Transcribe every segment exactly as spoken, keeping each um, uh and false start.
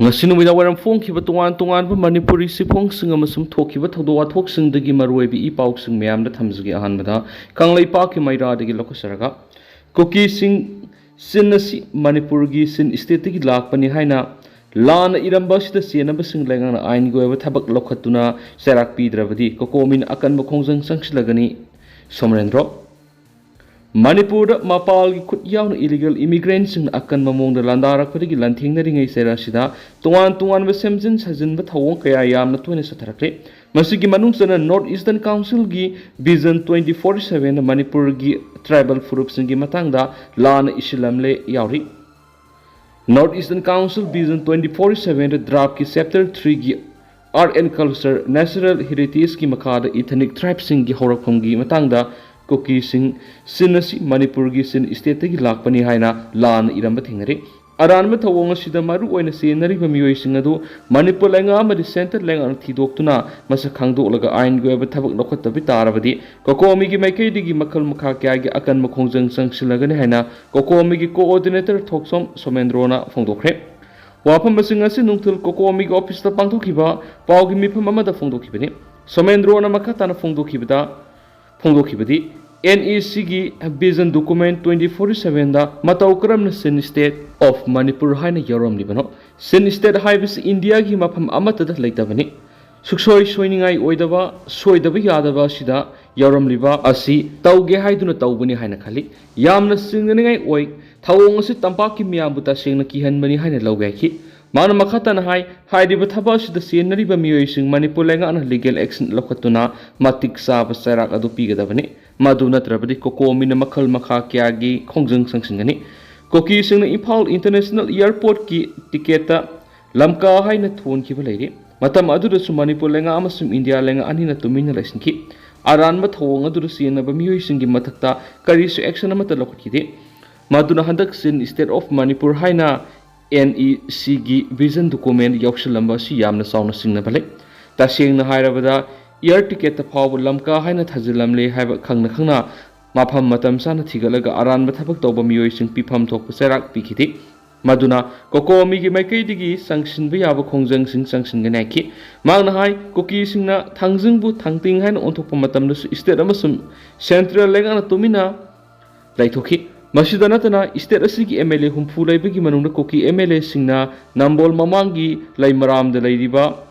ꯉꯁꯤ ꯅꯨꯃꯤꯗꯥꯡ ꯋꯥꯏꯔꯝ ꯐꯣꯡꯈꯤꯕ ꯇꯣꯉꯥꯟ ꯇꯣꯉꯥꯟꯕ ꯃꯅꯤꯄꯨꯔꯤ ꯆꯦꯐꯣꯡꯁꯤꯡ ꯑꯃꯁꯨꯡ ꯊꯣꯛꯈꯤꯕ ꯊꯧꯗꯣꯛ ꯋꯥꯊꯣꯛꯁꯤꯡꯗꯒꯤ ꯃꯔꯨꯑꯣꯏꯕ ꯏ ꯄꯥꯎꯁꯤꯡ ꯃꯌꯥꯝꯗ ꯊꯝꯖꯒꯦ꯫ ꯑꯍꯥꯟꯕꯗ ꯀꯪꯂꯩꯄꯥꯛꯀꯤ ꯃꯩꯔꯥꯗꯒꯤ ꯂꯧꯈꯠꯆꯔꯒ, ꯀꯨꯀꯤꯁꯤꯡ ꯆꯤꯟ ꯑꯁꯤ ꯃꯅꯤꯄꯨꯔꯒꯤ ꯆꯤꯟ ꯁ꯭ꯇꯦꯠꯇꯒꯤ ꯂꯥꯛꯄꯅꯤ ꯍꯥꯏꯅ ꯂꯥꯟꯅ ꯏꯔꯝꯕ ꯑꯁꯤꯗ ꯆꯦꯟꯅꯕꯁꯤꯡ ꯂꯩꯉꯥꯛꯅ ꯑꯥꯏꯟꯒꯤ ꯑꯣꯏꯕ ꯊꯕꯛ ꯂꯧꯈꯠꯇꯨꯅ ꯆꯩꯔꯥꯛ ꯄꯤꯗ꯭ꯔꯕꯗꯤ ꯀꯣꯀꯣꯃꯤꯅ ꯑꯀꯟꯕ ꯈꯣꯡꯖꯪ ꯆꯪꯁꯤꯜꯂꯒꯅꯤ꯫ ꯁꯣꯃꯔꯦꯟꯗ꯭ꯔꯣ꯫ ꯃꯅꯤꯄꯨꯔꯗ ꯃꯄꯥꯜꯒꯤ ꯈꯨꯠ ꯌꯥꯎꯅ ꯏꯂꯤꯒꯦꯜ ꯏꯃꯤꯒ꯭ꯔꯦꯟꯁꯤꯡꯅ ꯑꯀꯟꯕ ꯃꯑꯣꯡꯗ ꯂꯥꯟꯗꯥꯔꯛꯄꯗꯒꯤ ꯂꯥꯟꯊꯦꯡꯅꯔꯤꯉꯩ ꯆꯩꯔꯥꯛ ꯑꯁꯤꯗ ꯇꯣꯉꯥꯟ ꯇꯣꯉꯥꯟꯕ ꯁꯦꯝꯖꯤꯟ ꯁꯥꯖꯤꯟꯕ ꯊꯧꯑꯣꯡ ꯀꯌꯥ ꯌꯥꯝꯅ ꯇꯣꯏꯅ ꯆꯠꯊꯔꯛꯂꯤ꯫ ꯃꯁꯤꯒꯤ ꯃꯅꯨꯡ ꯆꯟꯅ ꯅꯣꯔꯠ ꯏꯁꯇꯔꯟ ꯀꯥꯎꯟꯁꯤꯜꯒꯤ ꯚꯤꯖꯟ ꯇ꯭ꯋꯦꯟꯇꯤ ꯐꯣꯔꯇꯤ ꯁꯚꯦꯟꯅ ꯃꯅꯤꯄꯨꯔꯒꯤ ꯇ꯭ꯔꯥꯏꯕꯦꯜ ꯐꯨꯔꯨꯞꯁꯤꯡꯒꯤ ꯃꯇꯥꯡꯗ ꯂꯥꯟꯅ ꯏꯁꯤꯜꯂꯝꯂꯦ ꯌꯥꯎꯔꯤ꯫ North eastern council vision twenty forty ꯁꯚꯦꯟꯗ ꯗ꯭ꯔꯥꯐꯀꯤ ꯆꯦꯞꯇꯔ ꯊ꯭ꯔꯤꯒꯤ ꯑꯥꯔꯠ ꯑꯦꯟ ꯀꯜꯆꯔ ꯅꯦꯆꯔꯦꯜ ꯍꯦꯔꯤꯇꯦꯖꯀꯤ ꯃꯈꯥꯗ ꯏꯊꯅꯤꯛ ꯇ꯭ꯔꯥꯏꯕꯁꯤꯡꯒꯤ ꯍꯧꯔꯛꯐꯝꯒꯤ ꯃꯇꯥꯡꯗ ꯀꯨꯀꯤꯁꯤꯡ ꯆꯤꯟ ꯑꯁꯤ ꯃꯅꯤꯄꯨꯔꯒꯤ ꯆꯤꯟ ꯁ꯭ꯇꯦꯠꯇꯒꯤ ꯂꯥꯛꯄꯅꯤ ꯍꯥꯏꯅ ꯂꯥꯟꯅ ꯏꯔꯝꯕ ꯊꯦꯡꯅꯔꯤ꯫ ꯑꯔꯥꯟꯕ ꯊꯧꯑꯣꯡ ꯑꯁꯤꯗ ꯃꯔꯨ ꯑꯣꯏꯅ ꯆꯦꯟꯅꯔꯤꯕ ꯃꯤꯑꯣꯏꯁꯤꯡ ꯑꯗꯨ ꯃꯅꯤꯄꯨꯔ ꯂꯩꯉꯥꯛ ꯑꯃꯗꯤ ꯁꯦꯟꯇꯔ ꯂꯩꯉꯥꯛꯅ ꯊꯤꯗꯣꯛꯇꯨꯅ ꯃꯁꯛ ꯈꯪꯗꯣꯛꯂꯒ ꯑꯥꯏꯟꯒꯤ ꯑꯣꯏꯕ ꯊꯕꯛ ꯂꯧꯈꯠꯇꯕ ꯇꯥꯔꯕꯗꯤ ꯀꯣꯀꯣꯃꯤꯒꯤ ꯃꯥꯏꯀꯩꯗꯒꯤ ꯃꯈꯜ ꯃꯈꯥ ꯀꯌꯥꯒꯤ ꯑꯀꯟꯕ ꯈꯣꯡꯖꯪ ꯆꯪꯁꯤꯜꯂꯒꯅꯤ ꯍꯥꯏꯅ ꯀꯣꯀꯣꯃꯤꯒꯤ ꯀꯣꯑꯣꯔꯗꯤꯅꯦꯇꯔ ꯊꯣꯛꯆꯣꯝ ꯁꯣꯃꯦꯟꯗ꯭ꯔꯣꯅ ꯐꯣꯡꯗꯣꯛꯈ꯭ꯔꯦ꯫ ꯋꯥꯐꯝ ꯑꯁꯤꯡ ꯑꯁꯤ ꯅꯨꯡꯊꯤꯜ ꯀꯣꯀꯣꯃꯤꯒꯤ ꯑꯣꯐꯤꯁꯇ ꯄꯥꯡꯊꯣꯛꯈꯤꯕ ꯄꯥꯎꯒꯤ ꯃꯤꯐꯝ ꯑꯃꯗ ꯐꯣꯡꯗꯣꯛꯈꯤꯕꯅꯤ꯫ ꯁꯣꯃꯦꯟꯗ꯭ꯔꯣꯅ ꯃꯈꯥ ꯇꯥꯅ ꯐꯣꯡꯗꯣꯛꯈꯤꯕꯗ, ꯐꯣꯡꯗꯣꯛꯈꯤꯕꯗꯤ, ꯑꯦꯟ ꯏ ꯁꯤꯒꯤ ꯚꯤꯖꯟ ꯗꯣꯀꯨꯃꯦꯟ ꯇ꯭ꯋꯦꯟꯇꯤ ꯐꯣꯔꯇꯤ ꯁꯚꯦꯟꯗ ꯃꯇꯧ ꯀꯔꯝꯅ ꯆꯤꯟ ꯁ꯭ꯇꯦꯠ ꯑꯣꯐ ꯃꯅꯤꯄꯨꯔ ꯍꯥꯏꯅ ꯌꯥꯎꯔꯝꯂꯤꯕꯅꯣ? ꯆꯤꯟ ꯁ꯭ꯇꯦꯠ ꯍꯥꯏꯕꯁꯤ ꯏꯟꯗꯤꯌꯥꯒꯤ ꯃꯐꯝ ꯑꯃꯠꯇꯗ ꯂꯩꯇꯕꯅꯤ꯫ ꯁꯨꯛꯁꯣꯏ ꯁꯣꯏꯅꯤꯡꯉꯥꯏ ꯑꯣꯏꯗꯕ, ꯁꯣꯏꯗꯕ ꯌꯥꯗꯕ ꯑꯁꯤꯗ ꯌꯥꯎꯔꯝꯂꯤꯕ ꯑꯁꯤ ꯇꯧꯒꯦ ꯍꯥꯏꯗꯨꯅ ꯇꯧꯕꯅꯤ ꯍꯥꯏꯅ ꯈꯜꯂꯤ꯫ ꯌꯥꯝꯅ ꯆꯤꯡꯅꯅꯤꯡꯉꯥꯏ ꯑꯣꯏ꯫ ꯊꯧꯑꯣꯡ ꯑꯁꯤ ꯇꯝꯄꯥꯛꯀꯤ ꯃꯤꯌꯥꯝꯕꯨ ꯇꯁꯦꯡꯅ ꯀꯤꯍꯟꯕꯅꯤ ꯍꯥꯏꯅ ꯂꯧꯕ ꯌꯥꯏꯈꯤ꯫ ꯃꯥꯅ ꯃꯈꯥ ꯇꯥꯅ ꯍꯥꯏ, ꯍꯥꯏꯔꯤꯕ ꯊꯕꯛ ꯑꯁꯤꯗ ꯆꯦꯟꯅꯔꯤꯕ ꯃꯤꯑꯣꯏꯁꯤꯡ ꯃꯅꯤꯄꯨꯔ ꯂꯩꯉꯥꯛꯅ ꯂꯤꯒꯦꯜ ꯑꯦꯛꯁꯟ ꯂꯧꯈꯠꯇꯨꯅ ꯃꯇꯤꯛ ꯆꯥꯕ ꯆꯩꯔꯥꯛ ꯑꯗꯨ ꯄꯤꯒꯗꯕꯅꯤ꯫ ꯃꯗꯨ ꯅꯠꯇ꯭ꯔꯕꯗꯤ ꯀꯣꯀꯣꯃꯤꯅ ꯃꯈꯜ ꯃꯈꯥ ꯀꯌꯥꯒꯤ ꯈꯣꯡꯖꯪ ꯆꯪꯁꯤꯟꯒꯅꯤ꯫ ꯀꯨꯀꯤꯁꯤꯡꯅ ꯏꯝꯐꯥꯜ ꯏꯟꯇꯔꯅꯦꯁꯅꯦꯜ ꯑꯦꯌꯔꯄꯣꯔꯠꯀꯤ ꯇꯤꯀꯦꯠꯇ ꯂꯝꯀꯥ ꯍꯥꯏꯅ ꯊꯣꯟꯈꯤꯕ ꯂꯩꯔꯤ꯫ ꯃꯇꯝ ꯑꯗꯨꯗꯁꯨ ꯃꯅꯤꯄꯨꯔ ꯂꯩꯉꯥꯛ ꯑꯃꯁꯨꯡ ꯏꯟꯗꯤꯌꯥ ꯂꯩꯉꯥꯛ ꯑꯅꯤꯅ ꯇꯨꯃꯤꯟꯅ ꯂꯩꯁꯤꯟꯈꯤ꯫ ꯑꯔꯥꯟꯕ ꯊꯧꯑꯣꯡ ꯑꯗꯨꯗ ꯆꯦꯟꯅꯕ ꯃꯤꯑꯣꯏꯁꯤꯡꯒꯤ ꯃꯊꯛꯇ ꯀꯔꯤꯁꯨ ꯑꯦꯛꯁꯟ ꯑꯃꯠꯇ ꯂꯧꯈꯠꯈꯤꯗꯦ꯫ ꯃꯗꯨꯅ ꯍꯟꯗꯛ ꯆꯤꯟ ꯁ꯭ꯇꯦꯠ ꯑꯣꯐ ꯃꯅꯤꯄꯨꯔ ꯍꯥꯏꯅ ꯑꯦꯟ ꯏ ꯁꯤꯒꯤ ꯚꯤꯖꯟ ꯗꯣꯀꯨꯃꯦꯟ ꯌꯥꯎꯁꯤꯜꯂꯝꯕ ꯑꯁꯤ ꯌꯥꯝꯅ ꯆꯥꯎꯅ ꯆꯤꯡꯅꯕ ꯂꯩ꯫ ꯇꯁꯦꯡꯅ ꯍꯥꯏꯔꯕꯗ, ꯑꯦꯌꯔ ꯇꯤꯀꯦꯠꯇ ꯐꯥꯎꯕ ꯂꯝꯀꯥ ꯍꯥꯏꯅ ꯊꯥꯖꯤꯜꯂꯝꯂꯦ ꯍꯥꯏꯕ ꯈꯪꯅ ꯈꯪꯅ ꯃꯐꯝ ꯃꯇꯝ ꯆꯥꯅ ꯊꯤꯒꯠꯂꯒ ꯑꯔꯥꯟꯕ ꯊꯕꯛ ꯇꯧꯕ ꯃꯤꯑꯣꯏꯁꯤꯡ ꯄꯤꯐꯝ ꯊꯣꯛꯄ ꯆꯩꯔꯥꯛ ꯄꯤꯈꯤꯗꯦ꯫ ꯃꯗꯨꯅ ꯀꯣꯀꯣꯃꯤꯒꯤ ꯃꯥꯏꯀꯩꯗꯒꯤ ꯆꯪꯁꯤꯟꯕ ꯌꯥꯕ ꯈꯣꯡꯖꯪꯁꯤꯡ ꯆꯪꯁꯤꯟꯒꯅꯤ ꯍꯥꯏꯈꯤ꯫ ꯃꯍꯥꯛꯅ ꯍꯥꯏ, ꯀꯨꯀꯤꯁꯤꯡꯅ ꯊꯥꯡꯖꯤꯡꯕꯨ ꯊꯥꯡꯇꯤꯡ ꯍꯥꯏꯅ ꯑꯣꯟꯊꯣꯛꯄ ꯃꯇꯝꯗꯁꯨ ꯁ꯭ꯇꯦꯠ ꯑꯃꯁꯨꯡ ꯁꯦꯟꯇ꯭ꯔꯦꯜ ꯂꯩꯉꯥꯛꯅ ꯇꯨꯃꯤꯟꯅ ꯂꯩꯊꯣꯛꯈꯤ꯫ ꯃꯁꯤꯗ ꯅꯠꯇꯅ, ꯁ꯭ꯇꯦꯠ ꯑꯁꯤꯒꯤ ꯑꯦꯝ ꯑꯦꯜ ꯑꯦ ꯍꯨꯝꯐꯨ ꯂꯩꯕꯒꯤ ꯃꯅꯨꯡꯗ ꯀꯨꯀꯤ ꯑꯦꯝ ꯑꯦꯜ ꯑꯦꯁꯤꯡꯅ ꯅꯝꯕꯣꯜ ꯃꯃꯥꯡꯒꯤ ꯂꯩꯃꯔꯥꯝꯗ ꯂꯩꯔꯤꯕ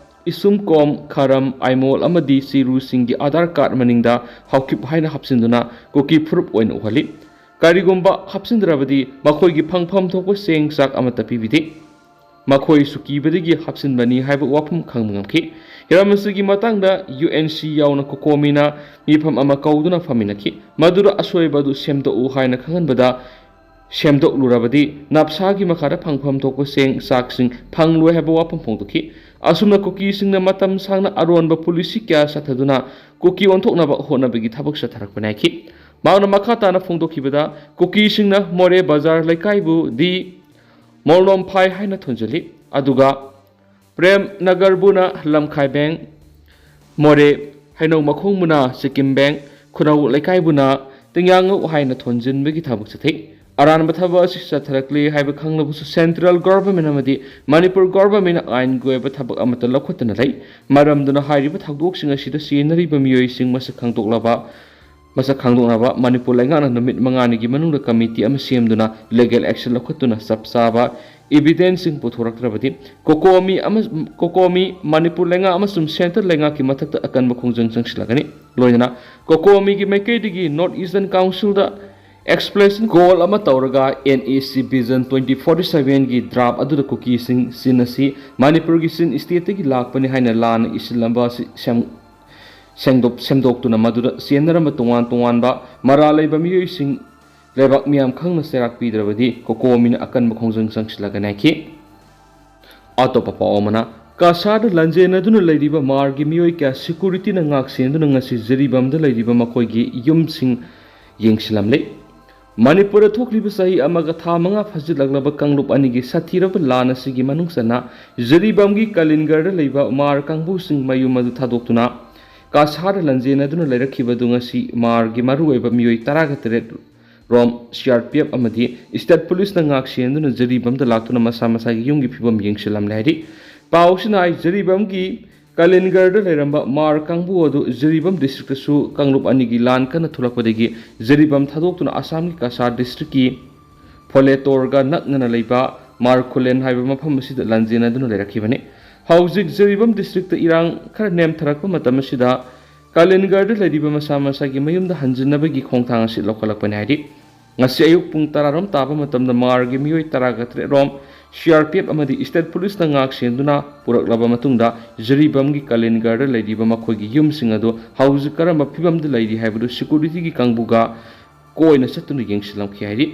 ꯏꯁꯨꯝꯀꯣꯝ, ꯈꯔꯝ, ꯑꯥꯏꯃꯣꯜ ꯑꯃꯗꯤ ꯆꯤꯔꯨꯁꯤꯡꯒꯤ ꯑꯥꯙꯥꯔ ꯀꯥꯔꯗ ꯃꯅꯤꯡꯗ ꯍꯥꯎꯀꯤꯞ ꯍꯥꯏꯅ ꯍꯥꯞꯆꯤꯟꯗꯨꯅ ꯀꯨꯀꯤ ꯐꯨꯔꯨꯞ ꯑꯣꯏꯅ ꯎꯍꯜꯂꯤ꯫ ꯀꯔꯤꯒꯨꯝꯕ ꯍꯥꯞꯆꯤꯟꯗ꯭ꯔꯕꯗꯤ ꯃꯈꯣꯏꯒꯤ ꯐꯪꯐꯝ ꯊꯣꯛꯄ ꯆꯦꯡ ꯆꯥꯛ ꯑꯃꯠꯇ ꯄꯤꯕꯤꯗꯦ꯫ ꯃꯈꯣꯏꯁꯨ ꯀꯤꯕꯗꯒꯤ ꯍꯥꯞꯆꯤꯟꯕꯅꯤ ꯍꯥꯏꯕ ꯋꯥꯐꯝ ꯈꯪꯕ ꯉꯝꯈꯤ꯫ ꯍꯤꯔꯝ ꯑꯁꯤꯒꯤ ꯃꯇꯥꯡꯗ ꯌꯨ ꯑꯦꯟ ꯁꯤ ꯌꯥꯎꯅ ꯀꯣꯀꯣꯃꯤꯅ ꯃꯤꯐꯝ ꯑꯃ ꯀꯧꯗꯨꯅ ꯐꯝꯃꯤꯟꯅꯈꯤ꯫ ꯃꯗꯨꯗ ꯑꯁꯣꯏꯕ ꯑꯗꯨ ꯁꯦꯝꯗꯣꯛꯎ ꯍꯥꯏꯅ ꯈꯪꯍꯟꯕꯗ, ꯁꯦꯝꯗꯣꯛꯂꯨꯔꯕꯗꯤ ꯅꯞꯁꯥꯒꯤ ꯃꯈꯥꯗ ꯐꯪꯐꯝ ꯊꯣꯛꯄ ꯆꯦꯡ ꯆꯥꯛꯁꯤꯡ ꯐꯪꯂꯣꯏ ꯍꯥꯏꯕ ꯋꯥꯐꯝ ꯐꯣꯡꯗꯣꯛꯈꯤ꯫ ꯑꯁꯨꯝꯅ ꯀꯨꯀꯤꯁꯤꯡꯅ ꯃꯇꯝ ꯁꯥꯡꯅ ꯑꯔꯣꯟꯕ ꯄꯣꯂꯤꯁꯤ ꯀꯌꯥ ꯆꯠꯊꯗꯨꯅ ꯀꯨꯀꯤ ꯑꯣꯟꯊꯣꯛꯅꯕ ꯍꯣꯠꯅꯕꯒꯤ ꯊꯕꯛ ꯆꯠꯊꯔꯛꯄꯅꯤ ꯍꯥꯏꯈꯤ꯫ ꯃꯍꯥꯛꯅ ꯃꯈꯥ ꯇꯥꯅ ꯐꯣꯡꯗꯣꯛꯈꯤꯕꯗ, ꯀꯨꯀꯤꯁꯤꯡꯅ ꯃꯣꯔꯦ ꯕꯖꯥꯔ ꯂꯩꯀꯥꯏꯕꯨ ꯗꯤ ꯃꯣꯜꯂꯣꯝꯐꯥꯏ ꯍꯥꯏꯅ ꯊꯣꯟꯖꯜꯂꯤ, ꯑꯗꯨꯒ ꯄ꯭ꯔꯦꯝ ꯅꯒꯔꯕꯨꯅ ꯂꯝꯈꯥꯏꯕꯦꯡ, ꯃꯣꯔꯦ ꯍꯩꯅꯧ ꯃꯈꯣꯡꯕꯨꯅ ꯁꯤꯛꯀꯤꯝꯕꯦꯡ, ꯈꯨꯅꯧ ꯂꯩꯀꯥꯏꯕꯨꯅ ꯇꯤꯡꯌꯥꯡꯉꯧ ꯍꯥꯏꯅ ꯊꯣꯟꯖꯤꯟꯕꯒꯤ ꯊꯕꯛ ꯆꯠꯊꯩ꯫ ꯑꯔꯥꯟꯕ ꯊꯕꯛ ꯑꯁꯤ ꯆꯠꯊꯔꯛꯂꯤ ꯍꯥꯏꯕ ꯈꯪꯂꯕꯁꯨ, ꯁꯦꯟꯇ꯭ꯔꯦꯜ ꯒꯣꯚꯔꯟꯃꯦꯟꯠ ꯑꯃꯗꯤ ꯃꯅꯤꯄꯨꯔ ꯒꯣꯚꯔꯟꯃꯦꯟꯠꯅ ꯑꯥꯏꯟꯒꯤ ꯑꯣꯏꯕ ꯊꯕꯛ ꯑꯃꯠꯇ ꯂꯧꯈꯠꯇꯅ ꯂꯩ꯫ ꯃꯔꯝꯗꯨꯅ ꯍꯥꯏꯔꯤꯕ ꯊꯧꯗꯣꯛꯁꯤꯡ ꯑꯁꯤꯗ ꯆꯦꯟꯅꯔꯤꯕ ꯃꯤꯑꯣꯏꯁꯤꯡ ꯃꯁꯛ ꯈꯪꯗꯣꯛꯂꯕ ꯃꯁꯛ ꯈꯪꯗꯣꯛꯅꯕ ꯃꯅꯤꯄꯨꯔ ꯂꯩꯉꯥꯛꯅ ꯅꯨꯃꯤꯠ ꯃꯉꯥꯅꯤꯒꯤ ꯃꯅꯨꯡꯗ ꯀꯃꯤꯇꯤ ꯑꯃ ꯁꯦꯝꯗꯨꯅ ꯂꯤꯒꯦꯜ ꯑꯦꯛꯁꯟ ꯂꯧꯈꯠꯇꯨꯅ ꯆꯞ ꯆꯥꯕ ꯏꯚꯤꯗꯦꯟꯁꯁꯤꯡ ꯄꯨꯊꯣꯔꯛꯇ꯭ꯔꯕꯗꯤ ꯀꯣꯀꯣꯃꯤ ꯑꯃ-, ꯀꯣꯀꯣꯃꯤ, ꯃꯅꯤꯄꯨꯔ ꯂꯩꯉꯥꯛ ꯑꯃꯁꯨꯡ ꯁꯦꯟꯇꯔ ꯂꯩꯉꯥꯛꯀꯤ ꯃꯊꯛꯇ ꯑꯀꯟꯕ ꯈꯣꯡꯖꯪ ꯆꯪꯁꯤꯜꯂꯒꯅꯤ꯫ ꯂꯣꯏꯅꯅ ꯀꯣꯀꯣꯃꯤꯒꯤ ꯃꯥꯏꯀꯩꯗꯒꯤ ꯅꯣꯔꯠ ꯏꯁꯇꯔꯟ ꯀꯥꯎꯟꯁꯤꯜꯗ ꯑꯦꯛꯁꯄ꯭ꯂꯦꯅꯦꯁꯟ ꯀꯣꯜ ꯑꯃ ꯇꯧꯔꯒ, ꯑꯦꯟ ꯏ ꯁꯤ ꯚꯤꯖꯟ ꯇ꯭ꯋꯦꯟꯇꯤ ꯐꯣꯔꯇꯤ ꯁꯚꯦꯟꯒꯤ ꯗ꯭ꯔꯥꯐ ꯑꯗꯨꯗ ꯀꯨꯀꯤꯁꯤꯡ ꯆꯤꯟ ꯑꯁꯤ ꯃꯅꯤꯄꯨꯔꯒꯤ ꯆꯤꯟ ꯁ꯭ꯇꯦꯠꯇꯒꯤ ꯂꯥꯛꯄꯅꯤ ꯍꯥꯏꯅ ꯂꯥꯟꯅ ꯏꯁꯤꯜꯂꯝꯕ ꯑꯁꯤ ꯁꯦꯝ-, ꯁꯦꯡꯗꯣꯛ-, ꯁꯦꯝꯗꯣꯛꯇꯨꯅ ꯃꯗꯨꯗ ꯆꯦꯟꯅꯔꯝꯕ ꯇꯣꯉꯥꯟ ꯇꯣꯉꯥꯟꯕ ꯃꯔꯥꯜ ꯂꯩꯕ ꯃꯤꯑꯣꯏꯁꯤꯡ ꯂꯩꯕꯥꯛ ꯃꯤꯌꯥꯝ ꯈꯪꯅ ꯆꯩꯔꯥꯛ ꯄꯤꯗ꯭ꯔꯕꯗꯤ ꯀꯣꯀꯣꯃꯤꯅ ꯑꯀꯟꯕ ꯈꯣꯡꯖꯪ ꯆꯪꯁꯤꯜꯂꯒꯅꯤ ꯍꯥꯏꯈꯤ꯫ ꯑꯇꯣꯞꯄ ꯄꯥꯎ ꯑꯃꯅ, ꯀꯁꯥꯔꯗ ꯂꯥꯟꯖꯦꯟꯅꯗꯨꯅ ꯂꯩꯔꯤꯕ ꯃꯥꯔꯒꯤ ꯃꯤꯑꯣꯏ ꯀꯌꯥ ꯁꯦꯀꯨꯔꯤꯇꯤꯅ ꯉꯥꯛ ꯁꯦꯟꯗꯨꯅ ꯉꯁꯤ ꯖꯤꯔꯤꯕꯥꯝꯗ ꯂꯩꯔꯤꯕ ꯃꯈꯣꯏꯒꯤ ꯌꯨꯝꯁꯤꯡ ꯌꯦꯡꯁꯤꯜꯂꯝꯂꯦ꯫ ꯃꯅꯤꯄꯨꯔꯗ ꯊꯣꯛꯂꯤꯕ ꯆꯍꯤ ꯑꯃꯒ ꯊꯥ ꯃꯉꯥ ꯐꯥꯖꯤꯜꯂꯛꯂꯕ ꯀꯥꯡꯂꯨꯞ ꯑꯅꯤꯒꯤ ꯁꯥꯊꯤꯔꯕ ꯂꯥꯟ ꯑꯁꯤꯒꯤ ꯃꯅꯨꯡ ꯆꯟꯅ ꯖꯤꯔꯤꯕꯥꯝꯒꯤ ꯀꯂꯤꯟꯒꯔꯗ ꯂꯩꯕ ꯃꯥꯔ ꯀꯥꯡꯕꯨꯁꯤꯡ ꯃꯌꯨꯝ ꯑꯗꯨ ꯊꯥꯗꯣꯛꯇꯨꯅ ꯀꯁꯥꯔꯗ ꯂꯥꯟꯖꯦꯟꯅꯗꯨꯅ ꯂꯩꯔꯛꯈꯤꯕꯗꯨ ꯉꯁꯤ ꯃꯥꯔꯒꯤ ꯃꯔꯨꯑꯣꯏꯕ ꯃꯤꯑꯣꯏ ꯇꯔꯥꯒ ꯇꯔꯦꯠ ꯔꯣꯝ, ꯁꯤ ꯑꯥꯔ ꯄꯤ ꯑꯦꯐ ꯑꯃꯗꯤ ꯁ꯭ꯇꯦꯠ ꯄꯨꯂꯤꯁꯅ ꯉꯥꯛ ꯁꯦꯟꯗꯨꯅ ꯖꯤꯔꯤꯕꯥꯝꯗ ꯂꯥꯛꯇꯨꯅ ꯃꯁꯥ ꯃꯁꯥꯒꯤ ꯌꯨꯝꯒꯤ ꯐꯤꯕꯝ ꯌꯦꯡꯁꯤꯜꯂꯝꯂꯦ ꯍꯥꯏꯔꯤ꯫ ꯄꯥꯎ ꯑꯁꯤꯅ ꯍꯥꯏ, ꯖꯤꯔꯤꯕꯥꯝꯒꯤ ꯀꯥꯂꯤꯟꯒꯔꯗ ꯂꯩꯔꯝꯕ ꯃꯥꯔ ꯀꯥꯡꯕꯨ ꯑꯗꯨ ꯖꯤꯔꯤꯕꯥꯝ ꯗꯤꯁꯇ꯭ꯔꯤꯛꯇꯁꯨ ꯀꯥꯡꯂꯨꯞ ꯑꯅꯤꯒꯤ ꯂꯥꯟ ꯀꯟꯅ ꯊꯣꯛꯂꯛꯄꯗꯒꯤ ꯖꯤꯔꯤꯕꯥꯝ ꯊꯥꯗꯣꯛꯇꯨꯅ ꯑꯁꯥꯝꯒꯤ ꯀꯁꯥꯔ ꯗꯤꯁꯇ꯭ꯔꯤꯛꯀꯤ ꯐꯣꯂꯦꯇꯣꯔꯒ ꯅꯛꯅꯅ ꯂꯩꯕ ꯃꯥꯔꯈꯨꯂꯦꯟ ꯍꯥꯏꯕ ꯃꯐꯝ ꯑꯁꯤꯗ ꯂꯥꯟꯖꯦꯟꯅꯗꯨꯅ ꯂꯩꯔꯛꯈꯤꯕꯅꯤ꯫ ꯍꯧꯖꯤꯛ ꯖꯤꯔꯤꯕꯥꯝ ꯗꯤꯁꯇ꯭ꯔꯤꯛꯇ ꯏꯔꯥꯡ ꯈꯔ ꯅꯦꯝꯊꯔꯛꯄ ꯃꯇꯝ ꯑꯁꯤꯗ ꯀꯥꯂꯤꯟꯒꯔꯗ ꯂꯩꯔꯤꯕ ꯃꯁꯥ ꯃꯁꯥꯒꯤ ꯃꯌꯨꯝꯗ ꯍꯟꯖꯤꯟꯅꯕꯒꯤ ꯈꯣꯡꯊꯥꯡ ꯑꯁꯤ ꯂꯧꯈꯠꯂꯛꯄꯅꯤ ꯍꯥꯏꯔꯤ꯫ ꯉꯁꯤ ꯑꯌꯨꯛ ꯄꯨꯡ ꯇꯔꯥꯔꯣꯝ ꯇꯥꯕ ꯃꯇꯝꯗ ꯃꯥꯔꯒꯤ ꯃꯤꯑꯣꯏ ꯇꯔꯥꯒ ꯇꯔꯦꯠ ꯔꯣꯝ ꯁꯤ ꯑꯥꯔ ꯄꯤ ꯑꯦꯐ ꯑꯃꯗꯤ ꯁ꯭ꯇꯦꯠ ꯄꯨꯂꯤꯁꯅ ꯉꯥꯛ ꯁꯦꯟꯗꯨꯅ ꯄꯨꯔꯛꯂꯕ ꯃꯇꯨꯡꯗ ꯖꯤꯔꯤꯕꯥꯝꯒꯤ ꯀꯥꯂꯤꯟꯒꯔꯗ ꯂꯩꯔꯤꯕ ꯃꯈꯣꯏꯒꯤ ꯌꯨꯝꯁꯤꯡ ꯑꯗꯨ ꯍꯧꯖꯤꯛ ꯀꯔꯝꯕ ꯐꯤꯕꯝꯗ ꯂꯩꯔꯤ ꯍꯥꯏꯕꯗꯨ ꯁꯦꯀ꯭ꯌꯨꯔꯤꯇꯤꯒꯤ ꯀꯥꯡꯕꯨꯒ ꯀꯣꯏꯅ ꯆꯠꯇꯨꯅ ꯌꯦꯡꯁꯤꯜꯂꯝꯈꯤ ꯍꯥꯏꯔꯤ꯫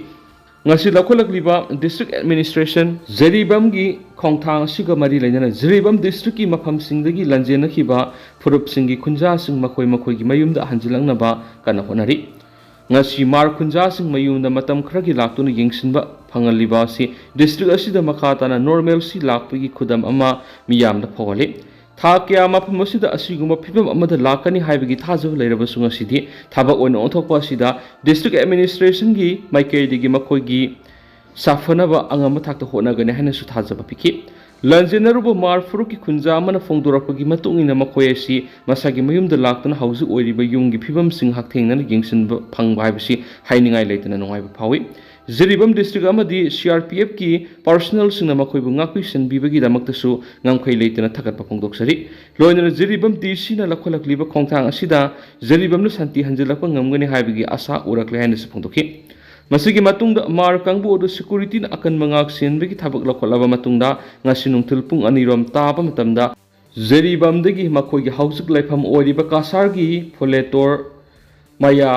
ꯉꯁꯤ ꯂꯧꯈꯠꯂꯛꯂꯤꯕ ꯗꯤꯁꯇ꯭ꯔꯤꯛ ꯑꯦꯗꯃꯤꯅꯤꯁꯇ꯭ꯔꯦꯁꯟ ꯖꯤꯔꯤꯕꯥꯝꯒꯤ ꯈꯣꯡꯊꯥꯡ ꯑꯁꯤꯒ ꯃꯔꯤ ꯂꯩꯅꯅ ꯖꯤꯔꯤꯕꯥꯝ ꯗꯤꯁꯇ꯭ꯔꯤꯛꯀꯤ ꯃꯐꯝꯁꯤꯡꯗꯒꯤ ꯂꯥꯟꯖꯦꯟꯅꯈꯤꯕ ꯐꯨꯔꯨꯞꯁꯤꯡꯒꯤ ꯈꯨꯟꯖꯥꯁꯤꯡ ꯃꯈꯣꯏ ꯃꯈꯣꯏꯒꯤ ꯃꯌꯨꯝꯗ ꯍꯟꯖꯤꯜꯂꯛꯅꯕ ꯀꯟꯅ ꯍꯣꯠꯅꯔꯤ꯫ ꯉꯁꯤ ꯃꯥꯔ ꯈꯨꯟꯖꯥꯁꯤꯡ ꯃꯌꯨꯝꯗ ꯃꯇꯝ ꯈꯔꯒꯤ ꯂꯥꯛꯇꯨꯅ ꯌꯦꯡꯁꯤꯟꯕ ꯐꯪꯍꯜꯂꯤꯕ ꯑꯁꯤ ꯗꯤꯁꯇ꯭ꯔꯤꯛ ꯑꯁꯤꯗ ꯃꯈꯥ ꯇꯥꯅ ꯅꯣꯔꯃꯦꯜꯁꯤ ꯂꯥꯛꯄꯒꯤ ꯈꯨꯗꯝ ꯑꯃ ꯃꯤꯌꯥꯝꯗ ꯐꯥꯎꯍꯜꯂꯤ꯫ ꯊꯥ ꯀꯌꯥ ꯃꯐꯝ ꯑꯁꯤꯗ ꯑꯁꯤꯒꯨꯝꯕ ꯐꯤꯕꯝ ꯑꯃꯗ ꯂꯥꯛꯀꯅꯤ ꯍꯥꯏꯕꯒꯤ ꯊꯥꯖꯕ ꯂꯩꯔꯕꯁꯨ ꯉꯁꯤꯗꯤ ꯊꯕꯛ ꯑꯣꯏꯅ ꯑꯣꯟꯊꯣꯛꯄ ꯑꯁꯤꯗ ꯗꯤꯁꯇ꯭ꯔꯤꯛ ꯑꯦꯗꯃꯤꯅꯤꯁꯇ꯭ꯔꯦꯁꯟꯒꯤ ꯃꯥꯏꯀꯩꯗꯒꯤ ꯃꯈꯣꯏꯒꯤ ꯁꯥꯐꯅꯕ ꯑꯉꯝꯕ ꯊꯥꯛꯇ ꯍꯣꯠꯅꯒꯅꯤ ꯍꯥꯏꯅꯁꯨ ꯊꯥꯖꯕ ꯄꯤꯈꯤ꯫ ꯂꯥꯟꯖꯦꯟꯅꯔꯨꯕ ꯃꯥꯔ ꯐꯔꯨꯛꯀꯤ ꯈꯨꯟꯖꯥ ꯑꯃꯅ ꯐꯣꯡꯗꯣꯔꯛꯄꯒꯤ ꯃꯇꯨꯡ ꯏꯟꯅ ꯃꯈꯣꯏ ꯑꯁꯤ ꯃꯁꯥꯒꯤ ꯃꯌꯨꯝꯗ ꯂꯥꯛꯇꯨꯅ ꯍꯧꯖꯤꯛ ꯑꯣꯏꯔꯤꯕ ꯌꯨꯝꯒꯤ ꯐꯤꯕꯝꯁꯤꯡ ꯍꯛꯊꯦꯡꯅꯅ ꯌꯦꯡꯁꯤꯟꯕ ꯐꯪꯕ ꯍꯥꯏꯕꯁꯤ ꯍꯥꯏꯅꯤꯡꯉꯥꯏ ꯂꯩꯇꯅ ꯅꯨꯡꯉꯥꯏꯕ ꯐꯥꯎꯏ꯫ ꯖꯤꯔꯤꯕꯥꯝ ꯗꯤꯁꯇ꯭ꯔꯤꯛ ꯑꯃꯗꯤ ꯁꯤ ꯑꯥꯔ ꯄꯤ ꯑꯦꯐꯀꯤ ꯄꯥꯔꯁꯣꯅꯦꯜꯁꯤꯡꯅ ꯃꯈꯣꯏꯕꯨ ꯉꯥꯛꯄꯤ ꯁꯦꯟꯕꯤꯕꯒꯤꯗꯃꯛꯇꯁꯨ ꯉꯝꯈꯩ ꯂꯩꯇꯅ ꯊꯥꯒꯠꯄ ꯐꯣꯡꯗꯣꯛꯆꯔꯤ꯫ ꯂꯣꯏꯅꯅ ꯖꯤꯔꯤꯕꯥꯝ ꯗꯤ ꯁꯤꯅ ꯂꯧꯈꯠꯂꯛꯂꯤꯕ ꯈꯣꯡꯊꯥꯡ ꯑꯁꯤꯗ ꯖꯤꯔꯤꯕꯥꯝꯅ ꯁꯥꯟꯇꯤ ꯍꯟꯖꯤꯜꯂꯛꯄ ꯉꯝꯒꯅꯤ ꯍꯥꯏꯕꯒꯤ ꯑꯥꯁꯥ ꯎꯔꯛꯂꯦ ꯍꯥꯏꯅꯁꯨ ꯐꯣꯡꯗꯣꯛꯈꯤ꯫ ꯃꯁꯤꯒꯤ ꯃꯇꯨꯡꯗ ꯃꯥꯔ ꯀꯥꯡꯕꯨ ꯑꯗꯨ ꯁꯦꯀ꯭ꯌꯨꯔꯤꯇꯤꯅ ꯑꯀꯟꯕ ꯉꯥꯛ ꯁꯦꯟꯕꯒꯤ ꯊꯕꯛ ꯂꯧꯈꯠꯂꯕ ꯃꯇꯨꯡꯗ ꯉꯁꯤ ꯅꯨꯡꯊꯤꯜ ꯄꯨꯡ ꯑꯅꯤꯔꯣꯝ ꯇꯥꯕ ꯃꯇꯝꯗ ꯖꯤꯔꯤꯕꯥꯝꯗꯒꯤ ꯃꯈꯣꯏꯒꯤ ꯍꯧꯖꯤꯛ ꯂꯩꯐꯝ ꯑꯣꯏꯔꯤꯕ ꯀꯁꯥꯔꯒꯤ ꯐꯣꯂꯦꯇꯣꯔ ꯃꯌꯥ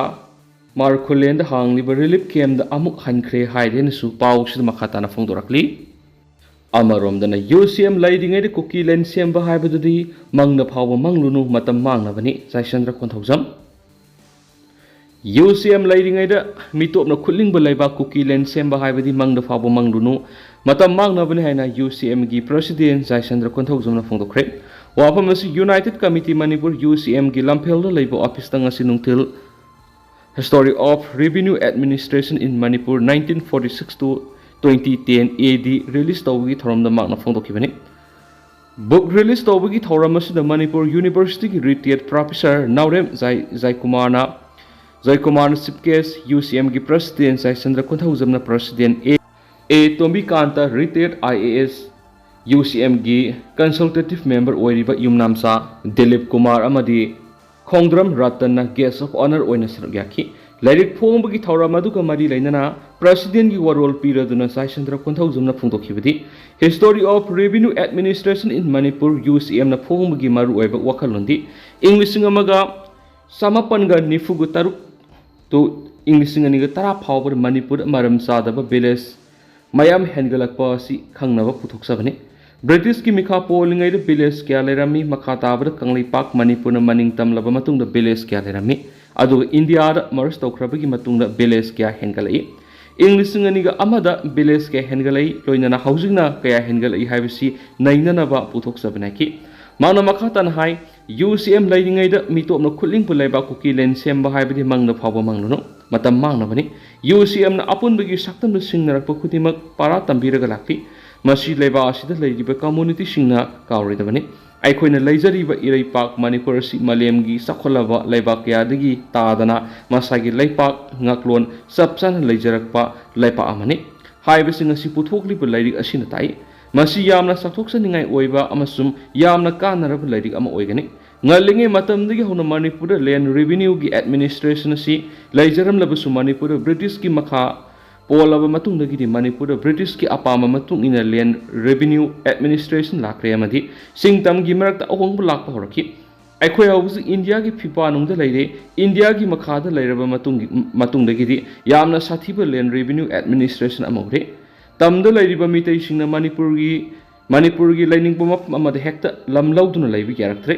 ꯃꯥꯔꯈꯨꯂꯦꯟꯗ ꯍꯥꯡꯂꯤꯕ ꯔꯤꯂꯤꯐ ꯀꯦꯝꯗ ꯑꯃꯨꯛ ꯍꯟꯈ꯭ꯔꯦ ꯍꯥꯏꯔꯦꯅꯁꯨ ꯄꯥꯎꯁꯤꯗ ꯃꯈꯥ ꯇꯥꯅ ꯐꯣꯡꯗꯣꯔꯛꯂꯤ꯫ ꯑꯃꯔꯣꯝꯗꯅ ꯌꯨ ꯁꯤ ꯑꯦꯝ ꯂꯩꯔꯤꯉꯩꯗ ꯀꯨꯀꯤꯂꯦꯟ ꯁꯦꯝꯕ ꯍꯥꯏꯕꯗꯨꯗꯤ ꯃꯪꯗ ꯐꯥꯎꯕ ꯃꯪꯂꯨꯅꯨ, ꯃꯇꯝ ꯃꯥꯡꯅꯕꯅꯤ꯫ ꯖꯥꯏꯁꯟꯗ꯭ꯔ ꯀꯣꯟꯊꯧꯖꯝ꯫ ꯌꯨ ꯁꯤ ꯑꯦꯝ ꯂꯩꯔꯤꯉꯩꯗ ꯃꯤꯇꯣꯞꯅ ꯈꯨꯠꯂꯤꯡꯕ ꯂꯩꯕꯥꯛ ꯀꯨꯀꯤꯂꯦꯟ ꯁꯦꯝꯕ ꯍꯥꯏꯕꯗꯤ ꯃꯪꯗ ꯐꯥꯎꯕ ꯃꯪꯂꯨꯅꯨ, ꯃꯇꯝ ꯃꯥꯡꯅꯕꯅꯤ ꯍꯥꯏꯅ ꯌꯨ ꯁꯤ ꯑꯦꯝꯒꯤ ꯄ꯭ꯔꯁꯤꯗꯦꯟ ꯖꯥꯏꯁꯟꯗ꯭ꯔ ꯀꯣꯟꯊꯧꯖꯝꯅ ꯐꯣꯡꯗꯣꯛꯈ꯭ꯔꯦ꯫ ꯋꯥꯐꯝ ꯑꯁꯤ ꯌꯨꯅꯥꯏꯇꯦꯠ ꯀꯃꯤꯇꯤ ꯃꯅꯤꯄꯨꯔ, ꯌꯨ ꯁꯤ ꯑꯦꯝꯒꯤ ꯂꯝꯐꯦꯜꯗ ꯂꯩꯕ ꯑꯣꯐꯤꯁꯇ ꯉꯁꯤ ꯅꯨꯡꯊꯤꯜ History of Revenue Administration in Manipur nineteen forty-six to twenty ten A D release ꯇꯧꯕꯒꯤ ꯊꯧꯔꯝꯗ ꯃꯍꯥꯛꯅ ꯐꯣꯡꯗꯣꯛꯈꯤꯕꯅꯤ꯫ Book release ꯇꯧꯕꯒꯤ ꯊꯧꯔꯝ ꯑꯁꯤꯗ ꯃꯅꯤꯄꯨꯔ ꯌꯨꯅꯤꯚꯔꯁꯤꯇꯤꯒꯤ retired professor Naorem Jai ꯖꯥꯏꯀꯨꯃꯥꯔꯅ ꯖꯥꯏꯀꯨꯃꯥꯔꯅ chief guest, UCMꯒꯤ president ꯖꯥꯏꯆꯟꯗ꯭ꯔ ꯀꯣꯟꯊꯧꯖꯝꯅ president, A A ꯇꯣꯝꯕꯤꯀꯥꯟꯇ retired IAS, UCMꯒꯤ consultative member ꯑꯣꯏꯔꯤꯕ ꯌꯨꯝꯅꯥꯝꯆꯥ ꯗꯤꯂꯤꯞ ꯀꯨꯃꯥꯔ ꯑꯃꯗꯤ ꯈꯣꯡꯗ꯭ꯔꯝ ꯔꯇꯟꯅ guest of honour ꯑꯣꯏꯅ ꯁꯔꯨꯛ ꯌꯥꯈꯤ꯫ ꯂꯥꯏꯔꯤꯛ ꯐꯣꯡꯕꯒꯤ ꯊꯧꯔꯝ ꯑꯗꯨꯒ ꯃꯔꯤ ꯂꯩꯅꯅ presidentꯒꯤ ꯋꯥꯔꯣꯜ ꯄꯤꯔꯗꯨꯅ ꯖꯥꯏꯆꯟꯗ꯭ꯔ ꯀꯣꯟꯊꯧꯖꯝꯅ ꯐꯣꯡꯗꯣꯛꯈꯤꯕꯗꯤ History of Revenue Administration in Manipur, UCMꯅ ꯐꯣꯡꯕꯒꯤ ꯃꯔꯨꯑꯣꯏꯕ ꯋꯥꯈꯜꯂꯣꯟꯗꯤ ꯏꯪ ꯂꯤꯁꯤꯡ ꯑꯃꯒ ꯆꯃꯥꯄꯟꯒ ꯅꯤꯐꯨꯒ ꯇꯔꯨꯛ to ꯏꯪ ꯂꯤꯁꯤꯡ ꯑꯅꯤꯒ ꯇꯔꯥ ꯐꯥꯎꯕꯗ ꯃꯅꯤꯄꯨꯔꯗ ꯃꯔꯝ ꯆꯥꯗꯕ village ꯃꯌꯥꯝ ꯍꯦꯟꯒꯠꯂꯛꯄ ꯑꯁꯤ ꯈꯪꯅꯕ ꯄꯨꯊꯣꯛꯆꯕꯅꯤ꯫ ꯕ꯭ꯔꯤꯇꯤꯁꯀꯤ ꯃꯤꯈꯥ ꯄꯣꯜꯂꯤꯉꯩꯗ village ꯀꯌꯥ ꯂꯩꯔꯝꯃꯤ, ꯃꯈꯥ ꯇꯥꯕꯗ ꯀꯪꯂꯩꯄꯥꯛ ꯃꯅꯤꯄꯨꯔꯅ ꯃꯅꯤꯡ ꯇꯝꯂꯕ ꯃꯇꯨꯡꯗ village ꯀꯌꯥ ꯂꯩꯔꯝꯃꯤ, ꯑꯗꯨꯒ ꯏꯟꯗꯤꯌꯥꯗ merge ꯇꯧꯈ꯭ꯔꯕꯒꯤ ꯃꯇꯨꯡꯗ village ꯀꯌꯥ ꯍꯦꯟꯒꯠꯂꯛꯏ꯫ ꯏꯪ ꯂꯤꯁꯤꯡ ꯑꯅꯤꯒ ꯑꯃꯗ village ꯀꯌꯥ ꯍꯦꯟꯒꯠꯂꯛꯏ, ꯂꯣꯏꯅꯅ ꯍꯧꯖꯤꯛꯅ ꯀꯌꯥ ꯍꯦꯟꯒꯠꯂꯛꯏ ꯍꯥꯏꯕꯁꯤ ꯅꯩꯅꯅꯕ ꯄꯨꯊꯣꯛꯆꯕꯅꯤ ꯍꯥꯏꯈꯤ꯫ ꯃꯍꯥꯛꯅ ꯃꯈꯥ ꯇꯥꯅ ꯍꯥꯏ, UCM ꯂꯩꯔꯤꯉꯩꯗ ꯃꯤꯇꯣꯞꯅ ꯈꯨꯠꯂꯤꯡꯕ ꯂꯩꯕꯥꯛ ꯀꯨꯀꯤ land ꯁꯦꯝꯕ ꯍꯥꯏꯕꯗꯤ ꯃꯪꯗ ꯐꯥꯎꯕ ꯃꯪꯂꯨꯅꯨ, ꯃꯇꯝ ꯃꯥꯡꯅꯕꯅꯤ꯫ UCMꯅ ꯑꯄꯨꯟꯕꯒꯤ ꯁꯛꯇꯝꯗ ꯁꯤꯡꯅꯔꯛꯄ ꯈꯨꯗꯤꯡꯃꯛ ꯄꯥꯔꯥ ꯇꯝꯕꯤꯔꯒ ꯂꯥꯛꯂꯤ꯫ ꯃꯁꯤ ꯂꯩꯕꯥꯛ ꯑꯁꯤꯗ ꯂꯩꯔꯤꯕ communityꯁꯤꯡꯅ ꯀꯥꯎꯔꯣꯏꯗꯕꯅꯤ꯫ ꯑꯩꯈꯣꯏꯅ ꯂꯩꯖꯔꯤꯕ ꯏꯔꯩꯄꯥꯛ ꯃꯅꯤꯄꯨꯔ ꯑꯁꯤ ꯃꯥꯂꯦꯝꯒꯤ ꯆꯥꯎꯈꯠꯂꯕ ꯂꯩꯕꯥꯛ ꯀꯌꯥꯗꯒꯤ ꯇꯥꯗꯅ ꯃꯁꯥꯒꯤ ꯂꯩꯄꯥꯛ ꯉꯥꯛꯂꯣꯟ ꯆꯞ ꯆꯥꯅ ꯂꯩꯖꯔꯛꯄ ꯂꯩꯄꯥꯛ ꯑꯃꯅꯤ ꯍꯥꯏꯕꯁꯤꯡ ꯑꯁꯤ ꯄꯨꯊꯣꯛꯂꯤꯕ ꯂꯥꯏꯔꯤꯛ ꯑꯁꯤꯅ ꯇꯥꯛꯏ꯫ ꯃꯁꯤ ꯌꯥꯝꯅ ꯆꯥꯎꯊꯣꯛꯆꯅꯤꯡꯉꯥꯏ ꯑꯣꯏꯕ ꯑꯃꯁꯨꯡ ꯌꯥꯝꯅ ꯀꯥꯟꯅꯔꯕ ꯂꯥꯏꯔꯤꯛ ꯑꯃ ꯑꯣꯏꯒꯅꯤ꯫ ꯉꯜꯂꯤꯉꯩ ꯃꯇꯝꯗꯒꯤ ꯍꯧꯅ ꯃꯅꯤꯄꯨꯔꯗ land revenueꯒꯤ administration ꯑꯁꯤ ꯂꯩꯖꯔꯝꯂꯕꯁꯨ ꯃꯅꯤꯄꯨꯔꯗ ꯕ꯭ꯔꯤꯇꯤꯁꯀꯤ ꯃꯈꯥ ꯄꯣꯜꯂꯕ ꯃꯇꯨꯡꯗꯒꯤꯗꯤ ꯃꯅꯤꯄꯨꯔꯗ ꯕ꯭ꯔꯤꯇꯤꯁꯀꯤ ꯑꯄꯥꯝꯕ ꯃꯇꯨꯡ ꯏꯟꯅ land revenue administration ꯂꯥꯛꯈ꯭ꯔꯦ ꯑꯃꯗꯤ ꯁꯤꯡꯇꯝꯒꯤ ꯃꯔꯛꯇ ꯑꯍꯣꯡꯕ ꯂꯥꯛꯄ ꯍꯧꯔꯛꯈꯤ꯫ ꯑꯩꯈꯣꯏ ꯍꯧꯖꯤꯛ ꯏꯟꯗꯤꯌꯥꯒꯤ ꯐꯤꯕꯥꯅꯨꯡꯗ ꯂꯩꯔꯦ꯫ ꯏꯟꯗꯤꯌꯥꯒꯤ ꯃꯈꯥꯗ ꯂꯩꯔꯕ ꯃꯇꯨꯡꯒꯤ, ꯃꯇꯨꯡꯗꯒꯤꯗꯤ ꯌꯥꯝꯅ ꯁꯥꯊꯤꯕ land revenue administration ꯑꯃ ꯎꯔꯦ꯫ ꯇꯝꯗ ꯂꯩꯔꯤꯕ ꯃꯤꯇꯩꯁꯤꯡꯅ ꯃꯅꯤꯄꯨꯔꯒꯤ, ꯃꯅꯤꯄꯨꯔꯒꯤ ꯂꯩꯅꯤꯡꯕ ꯃꯐꯝ ꯑꯃꯗ ꯍꯦꯛꯇ ꯂꯝ ꯂꯧꯗꯨꯅ ꯂꯩꯕ ꯌꯥꯔꯛꯇ꯭ꯔꯦ꯫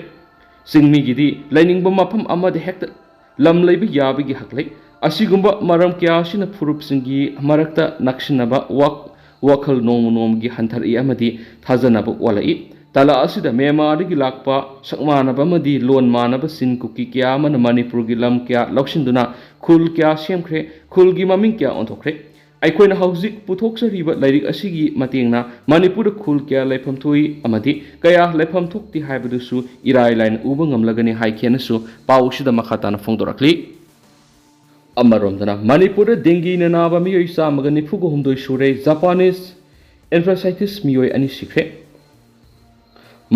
ꯆꯤꯡꯃꯤꯒꯤꯗꯤ ꯂꯩꯅꯤꯡꯕ ꯃꯐꯝ ꯑꯃꯗ ꯍꯦꯛꯇ ꯂꯝ ꯂꯩꯕ ꯌꯥꯕꯒꯤ ꯍꯛ ꯂꯩ꯫ ꯑꯁꯤꯒꯨꯝꯕ ꯃꯔꯝ ꯀꯌꯥ ꯑꯁꯤꯅ ꯐꯨꯔꯨꯞꯁꯤꯡꯒꯤ ꯃꯔꯛꯇ ꯅꯛꯁꯤꯟꯅꯕ, ꯋꯥ-, ꯋꯥꯈꯜ ꯅꯣꯡꯃ ꯅꯣꯡꯃꯒꯤ ꯍꯟꯊꯔꯛꯏ ꯑꯃꯗꯤ ꯊꯥꯖꯅꯕ ꯋꯥꯠꯂꯛꯏ꯫ ꯇꯥꯂꯥ ꯑꯁꯤꯗ ꯃ꯭ꯌꯥꯟꯃꯥꯔꯗꯒꯤ ꯂꯥꯛꯄ ꯁꯛ ꯃꯥꯟꯅꯕ ꯑꯃꯗꯤ ꯂꯣꯟ ꯃꯥꯟꯅꯕ ꯆꯤꯟ ꯀꯨꯀꯤ ꯀꯌꯥ ꯑꯃꯅ ꯃꯅꯤꯄꯨꯔꯒꯤ ꯂꯝ ꯀꯌꯥ ꯂꯧꯁꯤꯟꯗꯨꯅ ꯈꯨꯜ ꯀꯌꯥ ꯁꯦꯝꯈ꯭ꯔꯦ, ꯈꯨꯜꯒꯤ ꯃꯃꯤꯡ ꯀꯌꯥ ꯑꯣꯟꯊꯣꯛꯈ꯭ꯔꯦ꯫ ꯑꯩꯈꯣꯏꯅ ꯍꯧꯖꯤꯛ ꯄꯨꯊꯣꯛꯆꯔꯤꯕ ꯂꯥꯏꯔꯤꯛ ꯑꯁꯤꯒꯤ ꯃꯇꯦꯡꯅ ꯃꯅꯤꯄꯨꯔꯗ ꯈꯨꯜ ꯀꯌꯥ ꯂꯩꯐꯝ ꯊꯣꯛꯏ ꯑꯃꯗꯤ ꯀꯌꯥ ꯂꯩꯐꯝ ꯊꯣꯛꯇꯦ ꯍꯥꯏꯕꯗꯨꯁꯨ ꯏꯔꯥꯏ ꯂꯥꯏꯅ ꯎꯕ ꯉꯝꯂꯒꯅꯤ ꯍꯥꯏꯈꯤꯅꯁꯨ ꯄꯥꯎ ꯑꯁꯤꯗ ꯃꯈꯥ ꯇꯥꯅ ꯐꯣꯡꯗꯣꯔꯛꯂꯤ꯫ ꯑꯃꯔꯣꯝꯗꯅ ꯃꯅꯤꯄꯨꯔꯗ ꯗꯦꯡꯒꯤꯅ ꯅꯥꯕ ꯃꯤꯑꯣꯏ ꯆꯥꯝꯃꯒ ꯅꯤꯐꯨꯒ ꯍꯨꯝꯗꯣꯏ ꯁꯨꯔꯦ, ꯖꯄꯥꯅꯤꯁ ꯏꯟꯐꯦꯁꯥꯏꯇꯤꯁ ꯃꯤꯑꯣꯏ ꯑꯅꯤ ꯁꯤꯈ꯭ꯔꯦ꯫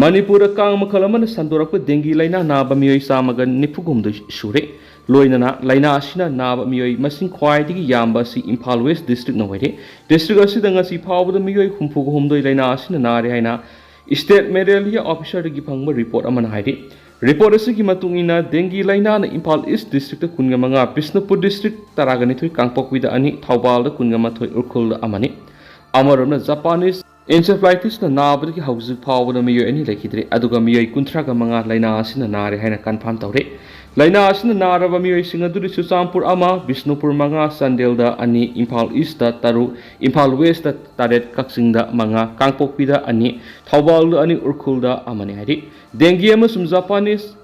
ꯃꯅꯤꯄꯨꯔꯗ ꯀꯥꯡ ꯃꯈꯜ ꯑꯃꯅ ꯁꯟꯗꯣꯔꯛꯄ ꯗꯦꯡꯒꯤ ꯂꯥꯏꯅꯥ ꯅꯥꯕ ꯃꯤꯑꯣꯏ ꯆꯥꯝꯃꯒ ꯅꯤꯐꯨ ꯍꯨꯝꯗꯣꯏ ꯁꯨꯔꯦ꯫ ꯂꯣꯏꯅꯅ ꯂꯥꯏꯅꯥ ꯑꯁꯤꯅ ꯅꯥꯕ ꯃꯤꯑꯣꯏ ꯃꯁꯤꯡ ꯈ꯭ꯋꯥꯏꯗꯒꯤ ꯌꯥꯝꯕ ꯑꯁꯤ ꯏꯝꯐꯥꯜ ꯋꯦꯁ ꯗꯤꯁꯇ꯭ꯔꯤꯛꯅ ꯑꯣꯏꯔꯦ꯫ ꯗꯤꯁꯇ꯭ꯔꯤꯛ ꯑꯁꯤꯗ ꯉꯁꯤ ꯐꯥꯎꯕꯗ ꯃꯤꯑꯣꯏ ꯍꯨꯝꯐꯨꯒ ꯍꯨꯝꯗꯣꯏ ꯂꯥꯏꯅꯥ ꯑꯁꯤꯅ ꯅꯥꯔꯦ ꯍꯥꯏꯅ ꯏꯁꯇꯦꯠ ꯃꯦꯂꯦꯔꯤꯌꯥ ꯑꯣꯐꯤꯁꯔꯗꯒꯤ ꯐꯪꯕ ꯔꯤꯄꯣꯔꯠ ꯑꯃꯅ ꯍꯥꯏꯔꯤ꯫ ꯔꯤꯄꯣꯔꯠ ꯑꯁꯤꯒꯤ ꯃꯇꯨꯡ ꯏꯟꯅ ꯗꯦꯡꯒꯤ ꯂꯥꯏꯅꯥꯅ ꯏꯝꯐꯥꯜ ꯏꯁ ꯗꯤꯁꯇ꯭ꯔꯤꯛꯇ ꯀꯨꯟꯒ ꯃꯉꯥ, ꯕꯤꯁꯅꯨꯄꯨꯔ ꯗꯤꯁꯇ꯭ꯔꯤꯛ ꯇꯔꯥꯒ ꯅꯤꯊꯣꯏ, ꯀꯥꯡꯄꯣꯛꯄꯤꯗ ꯑꯅꯤ, ꯊꯧꯕꯥꯜꯗ ꯀꯨꯟꯒ ꯃꯥꯊꯣꯏ, ꯎꯈ꯭ꯔꯨꯜꯗ ꯑꯃꯅꯤ꯫ ꯑꯃꯔꯣꯝꯗ ꯖꯄꯥꯅꯤꯁ ꯏꯟꯁꯦꯐ꯭ꯂꯥꯏꯇꯤꯁꯅ ꯅꯥꯕꯗꯒꯤ ꯍꯧꯖꯤꯛ ꯐꯥꯎꯕꯗ ꯃꯤꯑꯣꯏ ꯑꯅꯤ ꯂꯩꯈꯤꯗ꯭ꯔꯦ, ꯑꯗꯨꯒ ꯃꯤꯑꯣꯏ ꯀꯨꯟꯊ꯭ꯔꯥꯒ ꯃꯉꯥ ꯂꯥꯏꯅꯥ ꯑꯁꯤꯅ ꯅꯥꯔꯦ ꯍꯥꯏꯅ ꯀꯟꯐꯥꯝ ꯇꯧꯔꯦ꯫ ꯂꯥꯏꯅꯥ ꯑꯁꯤꯅ ꯅꯥꯔꯕ ꯃꯤꯑꯣꯏꯁꯤꯡ ꯑꯗꯨꯗꯤ ꯆꯨꯔꯆꯥꯟꯄꯨꯔ ꯑꯃ, ꯕꯤꯁꯅꯨꯄꯨꯔ ꯃꯉꯥ, ꯆꯥꯟꯗꯦꯜꯗ ꯑꯅꯤ, ꯏꯝꯐꯥꯜ ꯏꯁꯇ ꯇꯔꯨꯛ, ꯏꯝꯐꯥꯜ ꯋꯦꯁꯇ ꯇꯔꯦꯠ, ꯀꯛꯆꯤꯡꯗ ꯃꯉꯥ, ꯀꯥꯡꯄꯣꯛꯄꯤꯗ ꯑꯅꯤ, ꯊꯧꯕꯥꯜꯗ ꯑꯅꯤ, ꯎꯈ꯭ꯔꯨꯜꯗ ꯑꯃꯅꯤ ꯍꯥꯏꯔꯤ꯫ ꯗꯦꯡꯒꯤ ꯑꯃꯁꯨꯡ ꯖꯄꯥꯅꯤꯁ